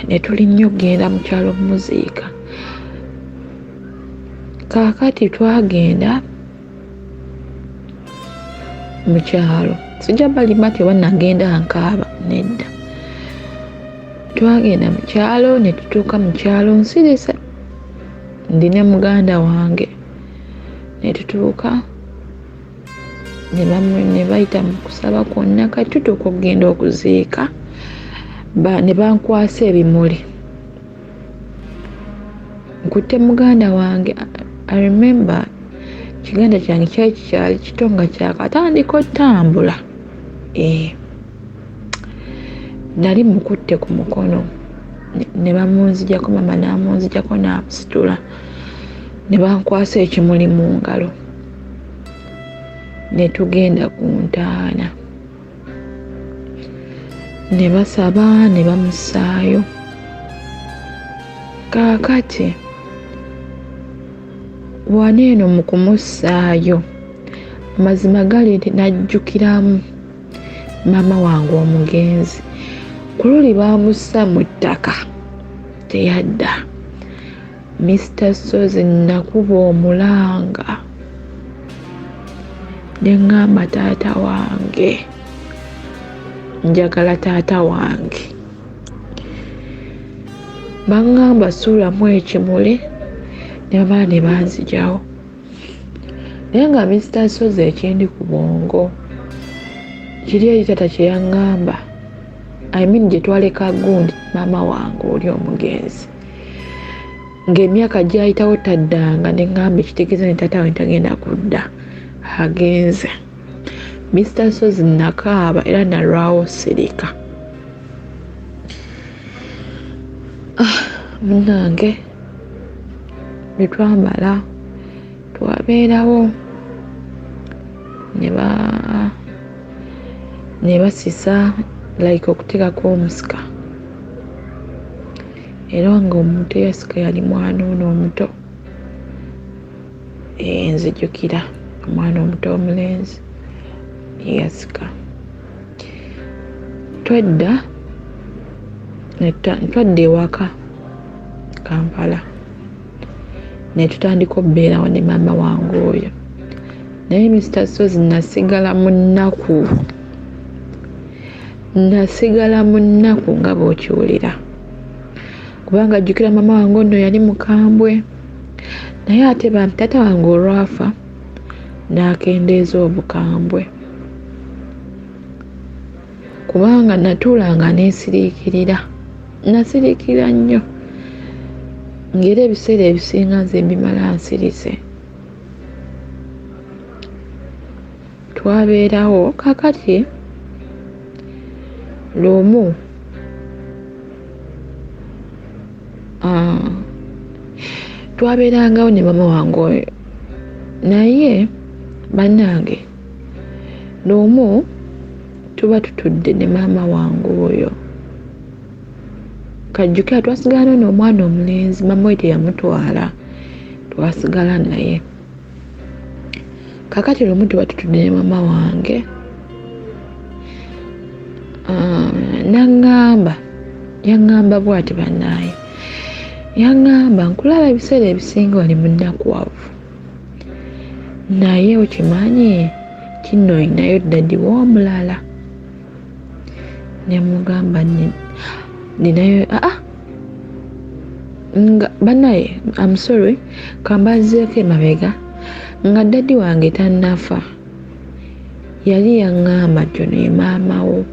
ne tulinnya okugenda mu kyalo mmuziika. Kaakati twagenda mu kyalo, sijja balimba nti oba nagenda nkaaba, nedda. Twagenda mu kyalo ne tutuuka mu kyalo nsirise, ndi ne muganda wange, ne tutuuka Ne bayita mu kusaba kwonna, kati tutuuka okugenda okuziika, ne bankwasa ebimuli, nkutte muganda wange. I remember kiganda kyange kyali kikyali kito nga kyakatandika otambula. Nali mukutte ku mukono, ne bamunzijako, mama n'amunzijako n'amusitula, ne bankwasa ekimuli mu ngalo, ne tugenda ku ntaana, ne basaba ne bamussaayo. Kaakati wano eno mu kumussaayo, amazima gali nti najjukiramu maama wange omugenzi. Ku luli baamussa mu ttaka, teyadda. Mr Sozi, nakuba omulanga ne ŋŋamba, "Taata wange, njagala taata wange." Baŋŋamba suulamu ekimuli, ne bamala ne banzijawo. Naye nga Mr Sozi, ekindi ku bwongo kiri eri taata kye yaŋŋamba, I mean gye twaleka gundi maama wange oli omugenzi, ng'emyaka gyayitawo taddanga, ne ŋŋamba ekitegeeza ne taata wange tagenda kudda, agenze. Mr Sozi, nakaaba era nalwawo sirika. Ah, munnange, bwe twamala twabeerawo ne ba ne basisa, like okuteekako omusika, era ng'omuntu eyasika yali mwana ono omuto. Nzijukira omwana omuto omulenzi yeyasika. Twadda ewaka Kampala, ne tutandika okubeerawo ne maama wange oyo. Naye Mr Sozi, nasigala mu nnaku, nasigala mu nnaku nga bw'okiwulira, kubanga jjukira maama wange ono yali mukambwe. Naye ate bambi taata wange olwafa n'akendeeza obukambwe, kubanga natuulanga neesiriikirira, nasiriikirira nnyo, ng'era ebiseera ebisinga nze mbimala nsirise. Twabeerawo. Kakati lumu twabeerangawo ne mama wange oyo, naye bannange, lumu tuba tutudde ne maama wange oyo, kajjukira twasigala n'ono omwana omulenzi, maama we teyamutwala, twasigala naye. Kakati lumu tuba tutudde ne maama wange, naŋŋamba, yaŋŋamba bw'ati, "Bannaaye," yaŋŋamba, "nkulaba ebiseera ebisinga oli munakuwavu, naye okimanyi kinno olinayo daddy w'omulala?" Ne mugamba, "Ninayo." Aa, nga bannaye, am sorry, kambazeeko emabega. Nga daddy wange tannafa, yali yaŋŋamba nti ono ye maama wo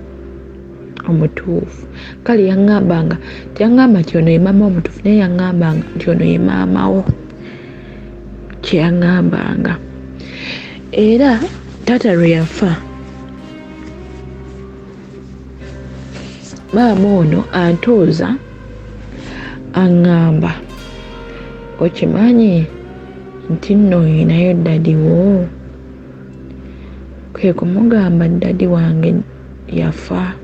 omutuufu. Kale yaŋŋambanga, teyaŋŋamba nti ono ye maama wo omutuufu, naye yaŋŋambanga nti ono ye maama wo, kyeyaŋŋambanga. Era taata lwe yafa, maama ono antuuza, aŋŋamba, "Okimanyi nti nno oyinayo daddy wo?" Kwe kumugamba, "Daddy wange yafa,"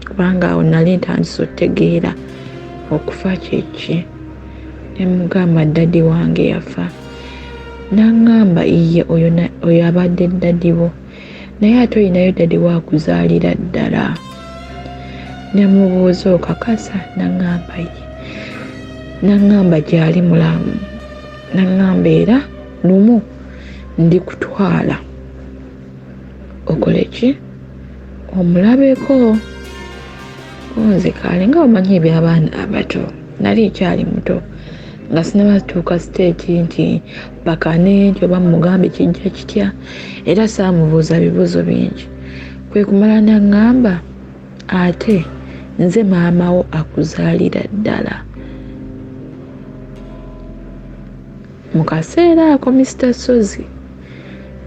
kubanga awo nali ntandise otegeera okufa kyeki. Ne mugamba, "Daddy wange yafa." Naŋŋamba, "Iye, oyo abadde daddy wo, naye ate olinayo daddy wakuzaalira ddala." Ne mubuuza, "Okakasa?" Naŋŋamba, "Ye." Naŋŋamba gyali mulamu. Naŋŋamba, "Era lumu ndikutwala okole ki, omulabeko." Nze kale nga omanyi ebyabaana abato, nali nkyali muto. Nga sinabatuuka siteegi nti pakane nti oba mugambe kijja kitya, era saamubuuza bibuuzo bingi. Kwe kumala naŋŋamba, ate nze maama wo akuzaalira ddala. Mu kaseera ako Mr Ssozi,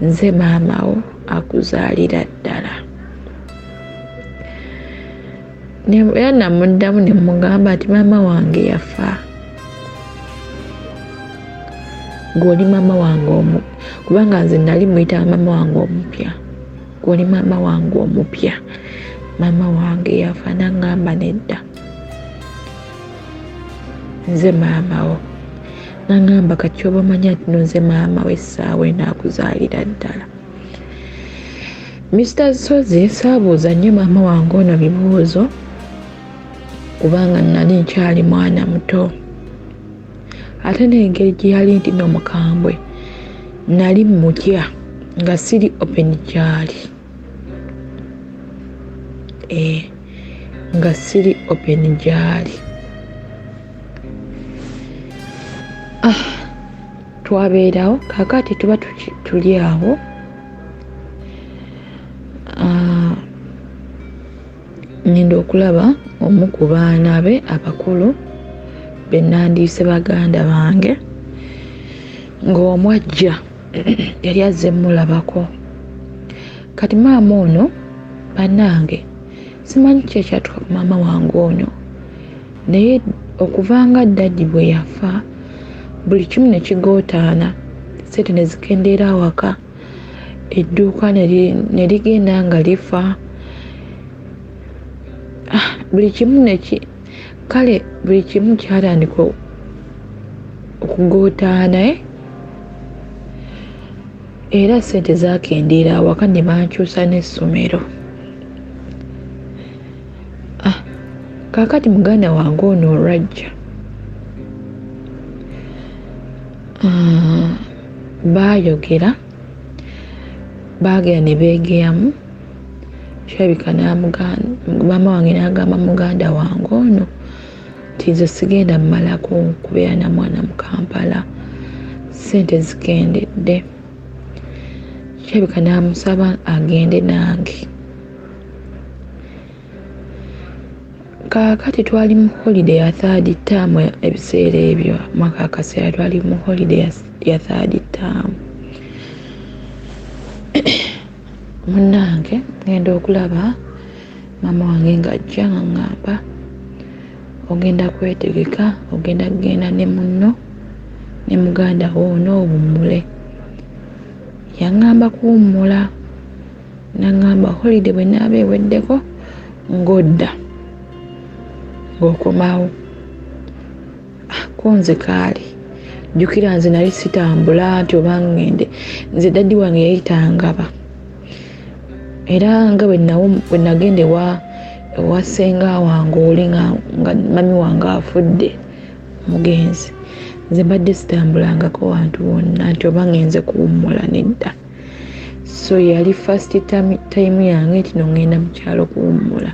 nze maama wo akuzaalira ddala. Era namuddamu ne mugamba nti maama wange yafa, gw'oli maama wange omu, kubanga nze nali muyita maama wange omupya, gw'oli maama wange omupya, maama wange yafa. Nangamba nedda, nze maama wo. Nangamba kati oba omanya nti no nze maama wo essaawa eno akuzaalira ddala. Mr Ssozi, saabuuza nnyo maama wange ono bibuuzo kubanga nali nkyali mwana muto, ate n'engeri gye yali nti n'omukambwe nali mutya nga siri open gyali, nga siri open gyali. Twabeerawo kaakati tuba tuli awo, ngenda okulaba omu ku baana be abakulu be nandiise baganda bange, ng'omu ajja yali azze mmulabako. Kati maama ono bannange simanyi ki ekyatuuka ku maama wange ono, naye okuva nga daddy bwe yafa buli kimu ne kigootaana, ssente ne zikendeera awaka, edduuka ne ligenda nga lifa, buli kimu ne ki, kale buli kimu kyatandika okugootaana, Era ssente zaakendeera awaka ne bankyusa n'essomero. Kaakati muganda wange ono olwajja, baayogera, baagenda ne beegeyamu, kirabika maama wange n'agamba muganda wange ono nti nze sigenda mmalako kubeera na mwana mu Kampala, ssente zikendedde. Kirabika n'amusaba agende nange. Kaakati twali mu holiday ya third term ebiseera ebyo, mwaka akaseera twali mu holiday ya third term. Munnange ngenda okulaba maama wange ng'ajja nga ŋŋamba ogenda kwetegeka, ogenda kugenda ne munno ne muganda wo ono owummule. Yaŋŋamba kuwummula, n'aŋŋamba holiday bwe naaba eweddeko ng'odda ng'okomawo. Ko nze kaali jjukira nze nali sitambula nti oba ŋŋende, nze daddy wange yali tangaba, era nga bwe nagenda ewa ssenga wange oli nga mami wange afudde omugenzi, nze mbadde sitambulangako wantu wonna nti oba ŋŋenze kuwummula, nedda. So yali first time yange nti no ŋŋenda mu kyalo kuwummula.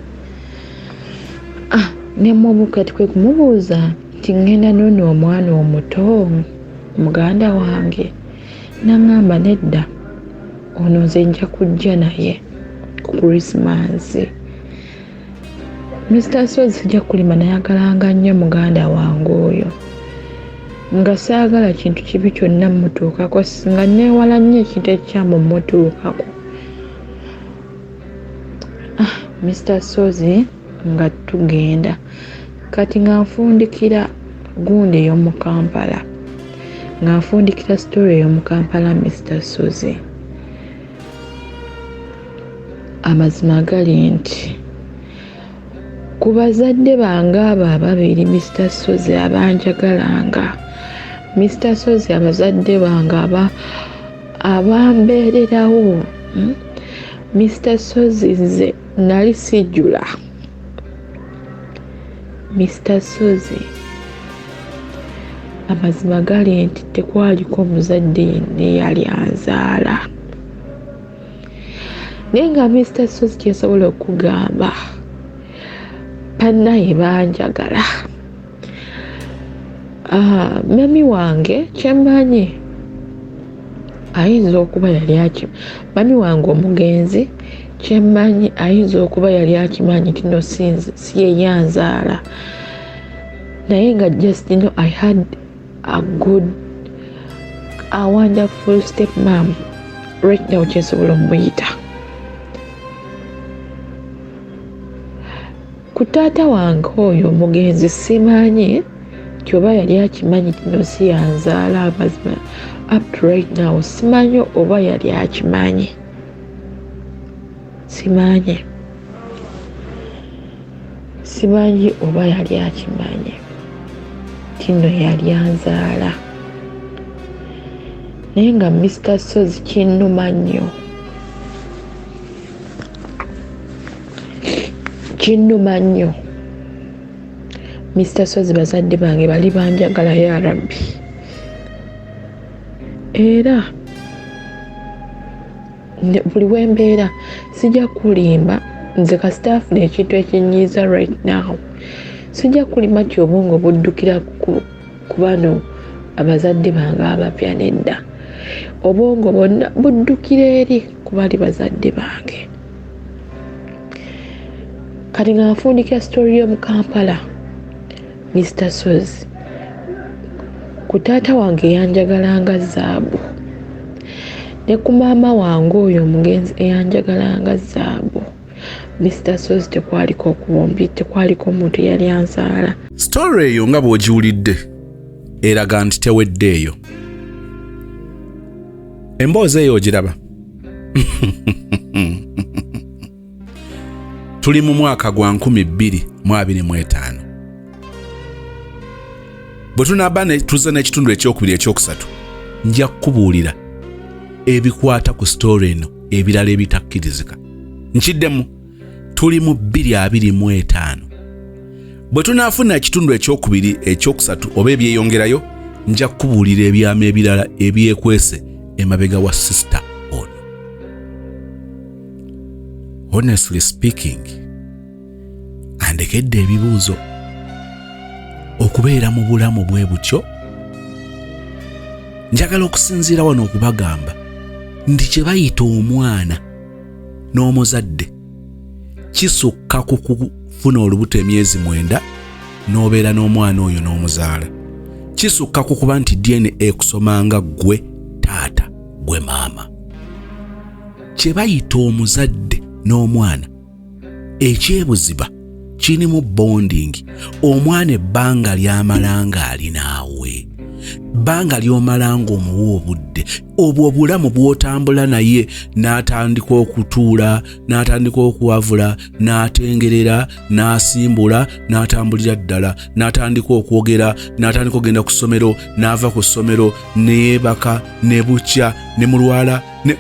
Ne kati kwe kumubuuza nti ŋŋenda n'ono omwana omuto muganda wange, n'aŋŋamba nedda, ono nze nja kujja naye ku Christmas. Mr Ssozi sijja kulimba, nayagalanga nnyo muganda wange oyo, nga saagala kintu kibi kyonna mmutuukako, nga neewala nnyo ekintu ekikyamu mmutuukako. Mr Ssozi nga tugenda kati nga nfundikira gundi ey'omu Kampala, nga nfundikira story ey'omu Kampala. Mr Ssozi, amazima gali nti ku bazadde bange abo ababiri, Mr Ssozi, abanjagalanga, Mr Ssozi, abazadde bange abambeererawo, Mr Ssozi, nze nali sijjula. Mr Ssozi, amazima gali nti tekwaliko muzadde yenna eyali anzaala, naye nga Mr Ssozi kyensobola okugamba, bannaye banjagala. Ah, mami wange kyemmanyi ayinza okuba yali aki mami wange omugenzi kyemmanyi ayinza okuba yali akimanyi nti no si yeyanzaala naye nga just you know, i had a good a wonderful step mam right now kyensobola omuyita Ku taata wange oyo omugenzi simanyi nti oba yali akimanyi kino si yanzaala amazima up to right now simanyi oba yali akimanyi simanyi simanyi oba yali akimanyi tino yali anzaala naye nga Mr Sozi kinnuma nnyo Kinnuma nnyo Mister Sozi bazadde bange bali banjagala ya Rabbi era buli wembeera sijja kulimba nze kasita afuna ekintu ekinyiiza right now sijja kulimba nti obwongo buddukira ku bano abazadde bange abapya nedda obwongo bwonna buddukira eri kubali bazadde bange kati nga nfundikira story yo mu kampala mr sozi ku taata wange eyanjagalanga zaabu ne ku maama wange oyo omugenzi eyanjagalanga zaabu mr sozi tekwaliko okubombi tekwaliko omuntu eyali anzaala story eyo nga bw'ogiwulidde eraga nti teweddeeyo emboozi eyo ogiraba tuli mu mwaka gwa 2025 bwe tunaaba tuzze n'ekitundu ekyokubiri ekyokusatu nja kukubuulira ebikwata ku sitoori eno ebirala ebitakkirizika nkiddemu tuli mu 225 bwe tunaafuna ekitundu ekyokubiri ekyokusatu oba ebyeyongerayo nja kukubuulira ebyama ebirala ebyekwese emabega wa sisita ono honestly speaking andekedde ebibuuzo okubeera mu bulamu bwe butyo njagala okusinziira wano okubagamba nti kye bayita omwana n'omuzadde kisukka ku kufuna olubuto emyezi mwenda n'obeera n'omwana oyo n'omuzaala kisukka ku kuba nti dna ekusomanga ggwe taata gwe maama kye bayita omuzadde n'omwana ekyebuziba kirimu bonding omwana ebbanga lyamala ng'ali naawe bbanga ly'omala ng'omuwa obudde obwo obulamu bw'otambula naye n'atandika okutuula n'atandika okuwavula n'atengerera n'asimbula n'atambulira ddala n'atandika okwogera n'atandika okugenda ku ssomero n'ava ku ssomero neyeebaka ne bukya ne mulwala ne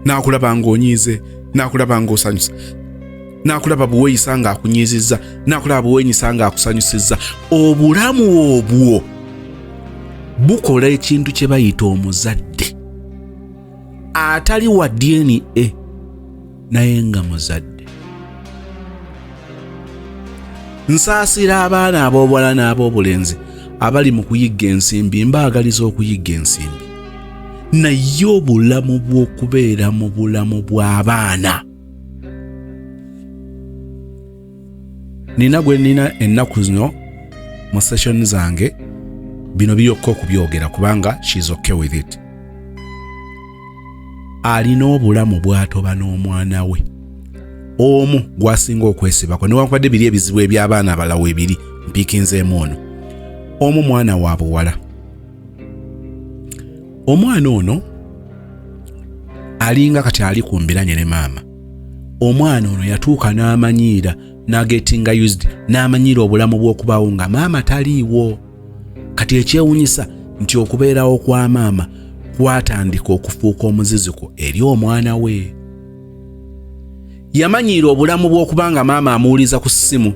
n'akulaba ng'onyiize n'akulaba ng'osanyusa n'akulaba bweweeyisa ng'akunyiizizza n'akulaba bweweenyisa ng'akusanyusizza obulamu obwo bukola ekintu kye bayita omuzadde atali wa dna naye nga muzadde nsaasira abaana ab'obuwala n'ab'obulenzi abali mu kuyigga ensimbi mbaagaliza okuyigga ensimbi naye obulamu bw'okubeera mu bulamu bw'abaana nina gwe nina ennaku zino mu session zange bino biyokka okubyogera kubanga shes okay with it alina obulamu bw'atoba n'omwana we omu gwasinga okwesibako newankubadde biri ebizibu eby'abaana abalala webiri mpiikinzeemu ono omu mwana wa buwala omwana ono alinga kati ali ku mbiranye ne maama omwana ono yatuuka n'amanyiira n'agetinga used n'amanyiira obulamu bw'okubaawo nga maama taliiwo kati ekyewunyisa nti okubeerawo kwa maama kwatandika okufuuka omuziziko eri omwana we yamanyiira obulamu bw'okuba nga maama amuwuliza ku ssimu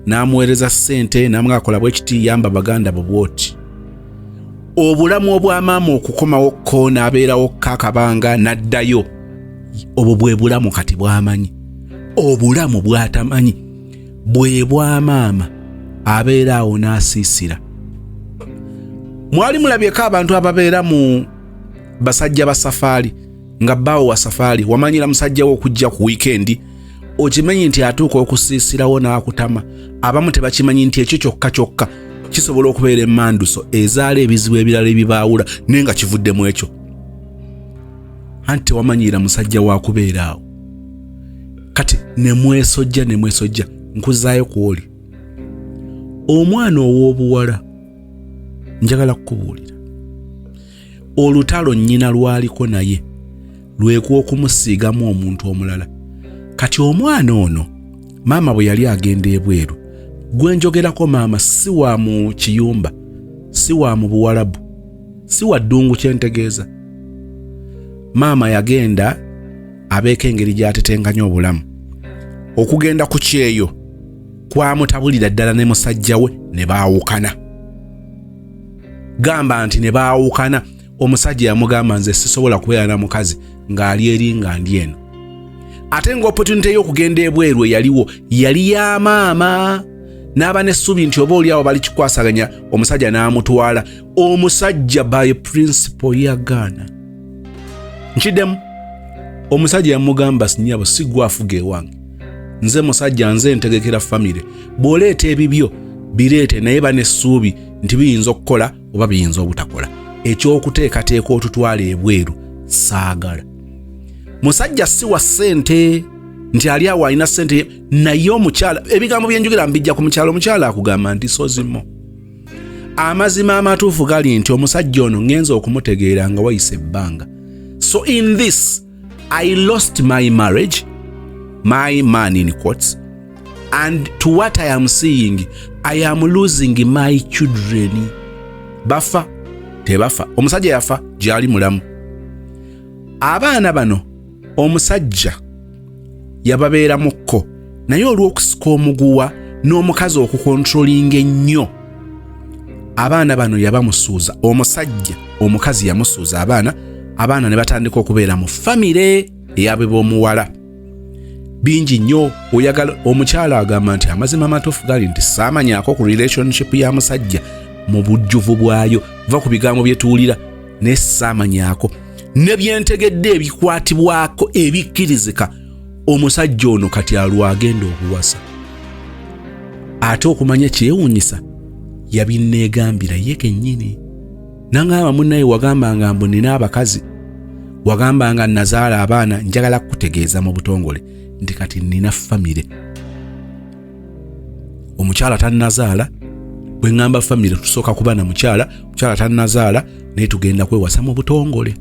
n'amuweereza ssente n'amugakola bwe kiti yamba baganda bo bwoti obulamu obwa maama okukomawo ko n'abeerawo ko akabanga n'addayo obwo bwe bulamu kati bw'amanyi obulamu bw'atamanyi bwe bwa maama Abeera awo n'asiisira. Mwali mulabyeko abantu ababeera mu basajja ba safaali, nga bbaawo wa safaali, wamanyira musajja wo okujja ku wiikendi, okimanyi nti atuuka okusiisirawo n'akutama. Abamu tebakimanyi nti ekyo kyokka kyokka kisobola okubeera emmanduso ezaala ebizibu ebirala ebibaawula, naye nga kivuddemu ekyo anti tewamanyira musajja wa kubeera awo. Kati nemwesojja nemwesojja. Nkuzaayo ku oli omwana ow'obuwala, njagala kukubuulira olutalo nnyina lwaliko naye lwekwa okumusiigamu omuntu omulala. Kati omwana ono, maama bwe yali agenda ebweru, gwe njogerako maama si wa mu kiyumba, si wa mu Buwalabu, si wa ddungu. Kyentegeeza, maama yagenda abeeko engeri gy'atetenkanya obulamu. Okugenda ku kyeyo kwamutabulira ddala ne musajja we ne baawukana. Gamba nti ne baawukana. Omusajja yamugamba, "Nze sisobola kubeera na mukazi ng'ali eri nga ndi eno." Ate nga opportunity y'okugenda ebweru eyaliwo yali ya maama, n'aba n'essuubi nti oba oli awo bali kikwasaganya, omusajja n'amutwala. Omusajja by principle yagaana. Nkiddemu, omusajja yamugamba, "Sinyabo, si gwe afuga ewange. Nze musajja, nze ntegekera famire. Bw'oleeta ebibyo bireete, naye ba n'essuubi nti biyinza okukola oba biyinza obutakola. Ekyokuteekateeka otutwala ebweru saagala." Musajja si wa ssente nti ali awo alina ssente, naye omukyala, ebigambo byenjogera mbijja ku mukyala. Omukyala akugamba nti sozimo amazima amatuufu gali nti omusajja ono ŋŋenza okumutegeera nga wayise ebbanga. So in this I lost my marriage, my man in quotes, and to what I am seeing, I am losing my children. Bafa tebafa, omusajja yafa, gyali mulamu. Abaana bano omusajja yababeeramukko, naye olw'okusika omuguwa n'omukazi okukontrolinga ennyo abaana bano, yabamusuuza omusajja. Omukazi yamusuuza abaana, abaana ne batandika okubeera mu famire eyabwe b'omuwala. Bingi nnyo oyagala. Omukyala agamba nti amazima amatuufu gali nti saamanyako ku relationship ya musajja mu bujjuvu bwayo, va ku bigambo bye tuwulira, naye saamanyako ne byentegedde ebikwatibwako ebikkirizika. Omusajja ono kati alwagenda okuwasa, ate okumanya kyewuunyisa, yabinneegambira ye kennyini, naŋŋamba, "Munnaye, wagambanga mbu nina abakazi, wagambanga nazaala abaana. Njagala kukutegeeza mu butongole nti kati nina famire." Omukyala tannazaala. Bwe ŋŋamba famire, tusooka kuba na mukyala. Omukyala tannazaala, naye tugenda kwewasa mu butongole.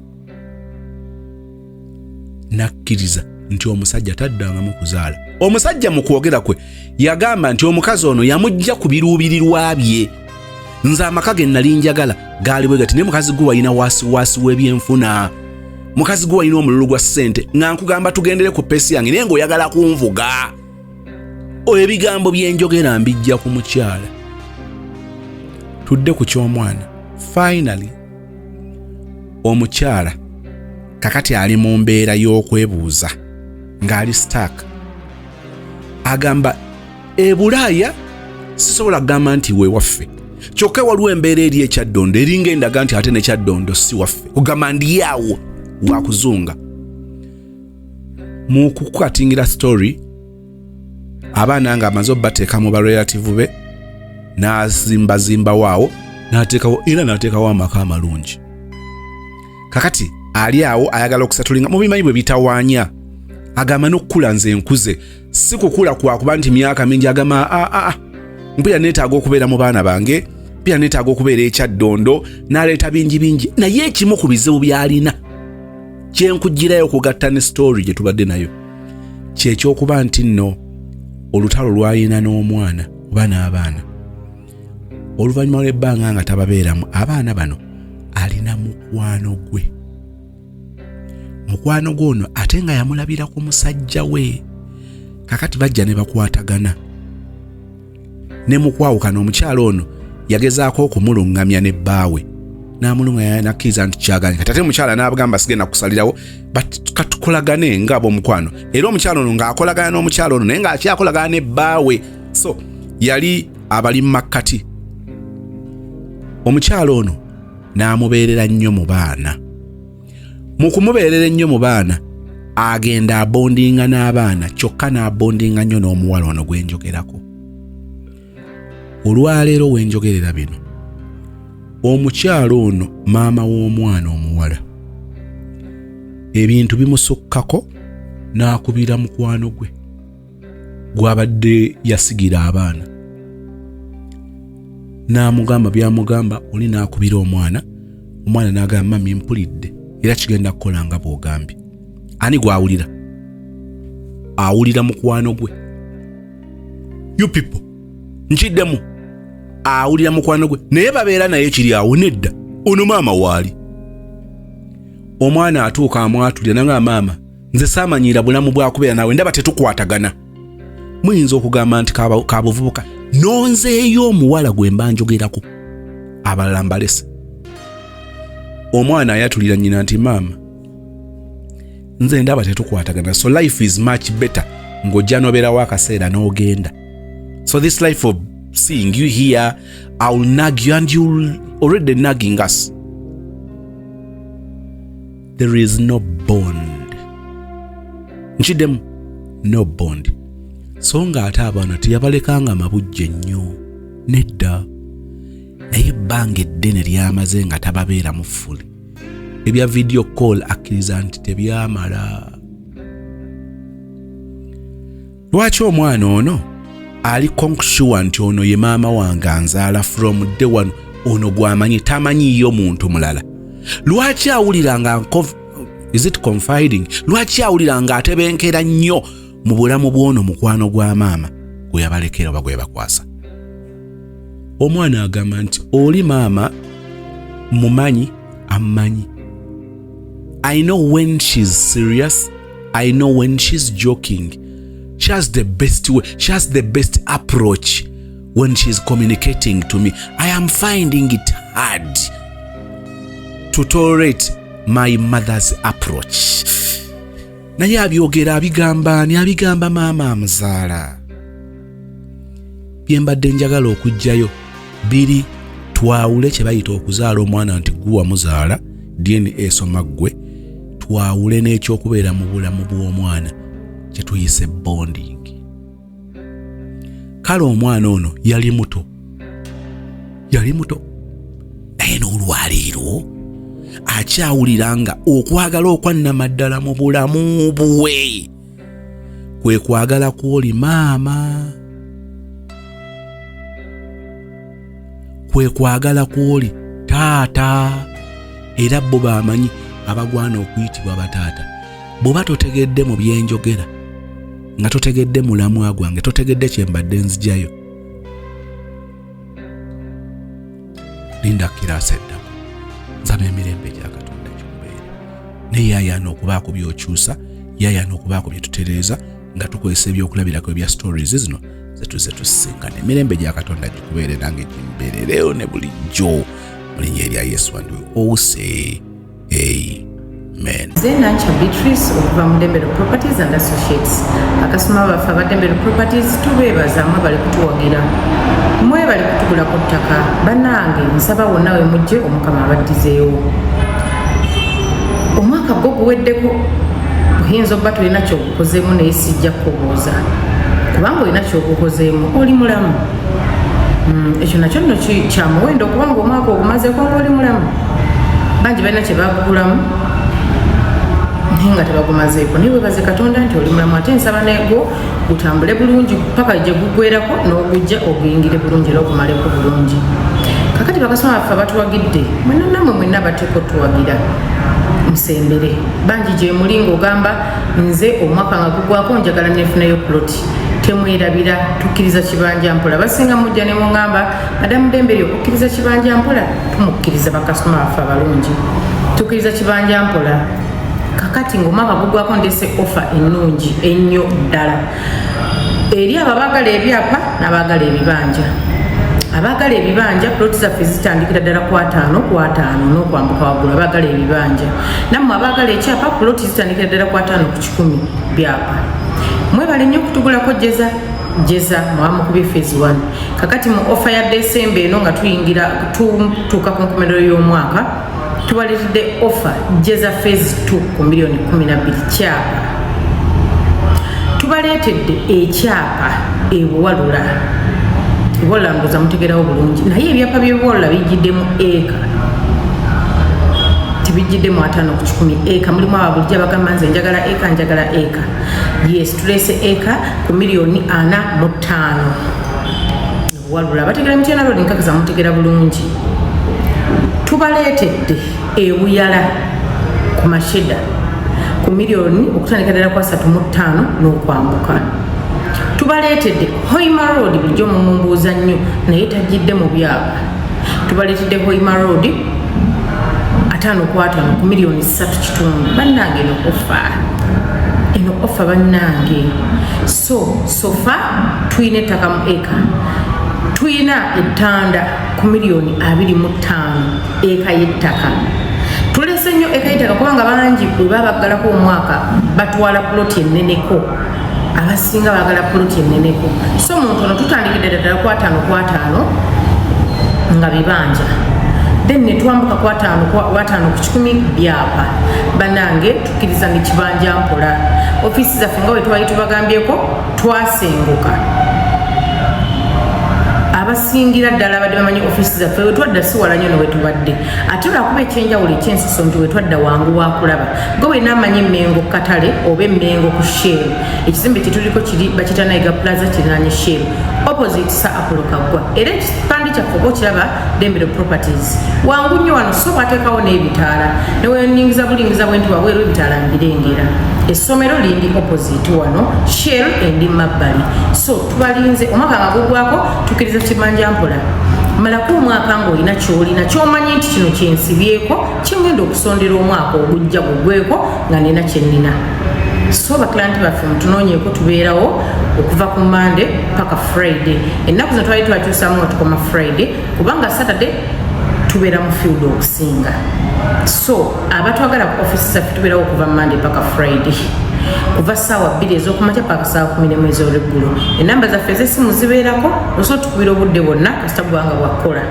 Nakkiriza nti omusajja taddangamu kuzaala. Omusajja mu kwogera kwe yagamba nti omukazi ono yamugja ku biruubirirwa bye. "Nze amaka ge nali njagala gaali bwe gati, naye mukazi gwe walina waasiwaasi w'ebyenfuna, mukazi gwe walina omululu gwa ssente, nga nkugamba tugendere ku pace yange, naye ng'oyagala kunvuga." Ebigambo byenjogera mbijja ku mukyala. Tudde ku ky'omwana. Finally, omukyala kakati ali mu mbeera y'okwebuuza ng'ali stuck. Agamba, "E Bulaaya sisobola kugamba nti wewaffe, kyokka waliwo embeera eri ekyaddondo eringa endaga nti ate nekyaddondo si waffe." Kugamba ndi awo wakuzunga mu kukatingira story. Abaana nga amaze obbateeka mu ba relative be, n'azimbazimbawo awo, n'ateekawo era n'ateekawo amaka amalungi. Kakati ali awo ayagala okusatulinga. Mubimanyi bwe bitawaanya. Agamba, "N'okukula nze nkuze, si kukula kwakuba nti myaka mingi." Agamba, "Aa, mpulira neetaaga okubeera mu baana bange, mpulira neetaaga okubeera ekyaddondo." N'aleeta bingi bingi, naye ekimu ku bizibu by'alina kyenkugirayo okugatta ne story gye tubadde nayo, kyekyokuba nti nno olutalo lwalina n'omwana oba n'abaana oluvannyuma lw'ebbanga nga tababeeramu. Abaana bano alina mukwano gwe, mukwano gwe ono ate nga yamulabira ku musajja we. Kakati bajja ne bakwatagana ne mukwawukana. Omukyalo ono yagezaako okumuluŋŋamya ne bbaawe n'amuluŋŋamya, nakkiriza nti kyaganye. Kati ate omukyala n'abagamba, "Sigenda kusalirawo, but katukolagane nga ab'omukwano." Era omukyala ono ng'akolagana n'omukyala ono, naye ng'akyakolagana ne bbaawe. So yali Abali mu makkati. Omukyala ono n'amubeerera nnyo mu baana. Mu kumubeerera ennyo mu baana, agenda abondinga n'abaana, kyokka n'abondinga nnyo n'omuwala ono gwe njogerako. Olwaleero we njogerera bino, omukyala ono, maama w'omwana omuwala, ebintu bimusukkako n'akubira mukwano gwe gwabadde yasigira abaana, n'amugamba byamugamba. Oli n'akubira omwana, omwana n'agamba, "Mummy, mpulidde, era kigenda kukola nga bw'ogambye." Ani gw'awulira? Awulira mukwano gwe. You people, nkiddemu, awulira mukwano gwe, naye babeera naye kiri awo nedda. Ono maama waali, omwana atuuka amwatulira nanga, "Maama, nze saamanyira bulamu bwakubeera naawe, ndaba tetukwatagana." Muyinza okugamba nti kabuvubuka. Nonzeeyo omuwala gwe mba njogerako, abalala mbalese. Omwana ayatulira nnyina nti, "Maama, nze ndaba tetukwatagana, so life is much better ng'ojja nobeerawo akaseera n'ogenda. So this life of seeing you here, I'll nag you and you already nagging us. There is no bond." Nkiddemu, no bond. So ng'ate abaana teyabalekanga mabujje nnyo, nedda, naye ebbanga eddene lyamaze nga tababeera mu fully. Ebya video call akkiriza nti tebyamala. Lwaki omwana ono ali sure nti ono ye maama wange anzaala from day one, ono gwamanyi, tamanyiyo muntu mulala? Lwaki awulira nga is it confiding? Lwaki awulira nga atebenkera nnyo mu bulamu bw'ono mukwano gwa maama gwe yabalekera oba gwe yabakwasa? Omwana agamba nti oli maama mumanyi, ammanyi. I know when she's serious, I know when she's joking. She has the best way, she has the best approach when she's communicating to me. I am finding it hard to tolerate my mother's approach." Naye abyogera, abigamba ani? Abigamba maama amuzaala. Bye mbadde njagala okuggyayo biri, twawule kye bayita okuzaala omwana nti gwe wamuzaala, DNA esoma ggwe, twawule n'ekyokubeera mu bulamu bw'omwana kye tuyise bonding. Kale omwana ono yali muto, yali muto, naye n'olwaleero akyawulira nga okwagala okwannamaddala mu bulamu bwe kwe kwagala kwoli maama, kwe kwagala kwoli taata. Era bo bamanyi abagwana okuyitibwa bataata. Bw'oba totegedde mu byenjogera, nga totegedde mulamwa gwange, totegedde kyembadde nzijayo, linda kiraasa eddako. Nsaba emirembe gya Katonda gikubeere, naye yayaana okubaako byokyusa, yayaana okubaako bye tutereeza nga tukozesa ebyokulabirako ebya stories zino zetuze tusisinkana. Emirembe gya Katonda gikubeere, nange gimbeerereyo ne bulijjo, mu linnya erya Yesu, and we all say amen. Nze Nancha Beatrice okuva mu Dembero Properties and Associates. Bakasitoma baffe aba Dembero Properties, tubeebaza, mwebale kutuwagira, mwebale kutugulako ttaka. Bannange, nsaba wonna we mujje Omukama abaddizeewo. Omwaka gwo guweddeko, oyinza okuba tolina kyogukozeemu, naye sijja kukubuuza kubanga olina kyogukozeemu, oli mulamu. Ekyo nakyo nno kya muwendo okubanga omwaka ogumazeeko nga oli mulamu. Bangi balina kye bagugulamu naye nga tebagumazeeko, naye webaze Katonda nti oli mulamu. Ate nsaba negwo gutambule bulungi paka gye gugwerako, n'ogujja oguyingire bulungi era ogumaleko bulungi. Kakati bakasoma baffe abatuwagidde mwenna, nammwe mwenna abateeka otuwagira, musembere bangi gyemuli ng'ogamba, "Nze omwaka nga gugwako njagala nefunayo ploti." Temwerabira, tukkiriza kibanja mpola. Basinga mujja ne muŋŋamba, "Madamu Demberi, okukkiriza kibanja mpola?" Tumukkiriza, bakasitoma baffe abalungi, tukkiriza kibanja mpola. Kakati ng'omwaka gugwako, ndese offer ennungi ennyo ddala eri abo abaagala ebyapa n'abaagala ebibanja. Abaagala ebibanja, ploti zaffe zitandikira ddala ku 50 ku 50 n'okwambuka waggulu. Abaagala ebibanja, nammwe abaagala ekyapa, ploti zitandikira ddala ku 50 ku 100 byapa. Mwebale nnyo okutugulako jjeza. Jeza mwamukubye phase 1. Kakati mu offer ya December eno nga tuyingira tutuuka ku nkomerero y'omwaka, tubaleetedde offer Jeza phase 2 ku miliyoni 12 kyapa. Tubaleetedde ekyapa ebuwalula. Ebuwalula mbuza mutegerawo bulungi, naye ebyapa by'ebuwalula bijjiddemu eka, tebijjiddemu 50 ku 100. Eka mulimu aba bulijjo abagamba nze njagala eka, njagala eka. Yes, tuleese eka ku miliyoni 45. Walula bategera Mityana Road, nkakasa mutegera bulungi. Tubaleetedde ebuyala ku Masheda ku miliyoni okutandika ddala ku 35 n'okwambuka. Tubaleetedde Hoima Road, bulijjo mumumbuuza nnyo naye tajjidde mu byapa. Tubaleetedde Hoima Road 50 ku 50 ku miliyoni 3.5. Bannange, eno offer, eno offer bannange. So far tuyina ettaka mu eka, tuyina ettanda ku miliyoni 25 eka y'ettaka. Tulese nnyo eka y'ettaka kubanga bangi bwe baba baggalako omwaka batwala puloti enneneko. Abasinga baagala puloti enneneko. So muntu ono tutandikidde ddala ku 50 ku 50 nga bibanja, then netwambuka ku 50 ku 100 byapa. Bannange, tukkiriza nekibanja mpola. Ofiisi zaffe nga bwe twali tubagambyeko, twasenguka. Abasingira ddala abadde bamanyi ofiisi zaffe, wetwadda si wala nnyo newetubadde, ate lwakuba ekyenjawulo ekyensuso nti wetwadda wangu wakulaba. Gwe wena amanyi Emmengo katale oba Emmengo ku Shell, ekizimbe kyetuliko kiri bakita Naiga Plaza, kirinanye Shell, opposite Sir Apollo Kaggwa. Era ekipande kyaffe oba okiraba, Dembero Properties. Wangu nnyo wano, so bateekawo n'ebitaala, neweningiza bulingiza bwe nti wabweru ebitaala mbirengera. Essomero lindi opposite wano, Shell endi mabbali. So tubalinze omwaka nga gugwako, tukkiriza kibanja mpola. Malako omwaka ng'olina kyolina kyomanyi nti kino kyensibyeko, kyengenda okusondera omwaka ogujja gugweko nga nina kyenina. So baclient baffe, mutunoonyeeko. Tubeerawo okuva ku Monday paka Friday. Ennaku zino twali twakyusamu nga tukoma Friday kubanga Saturday tubeera mu field okusinga. So abatwagala ku ofisi zaffe, tubeerawo okuva Monday paka Friday, kuva ssaawa 2 ez'okumakya paka ssaawa 11 ez'olweggulo. Enamba zaffe ez'essimu zibeerako, osobola tukubira obudde bwonna kasita bwanga bwakkola.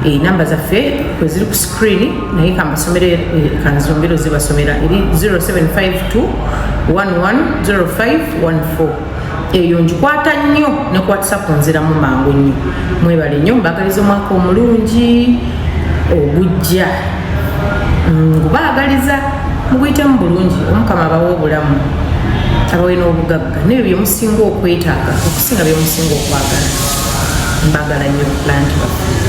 Enamba zaffe kweziri ku screen, naye kambasomere, kanzongere zibasomera. Eri 0752 110514. Eyo ngikwata nnyo ne ku WhatsApp nziramu mangu nnyo. Mwebale nnyo, mbagaliza omwaka omulungi ogujja. Ngubaagaliza muguyitemu bulungi. Omukama abawe obulamu, abawe n'obugagga nebyo byemusinga okwetaaga okusinga byemusinga okwagala. Mbagala nnyo client baffe.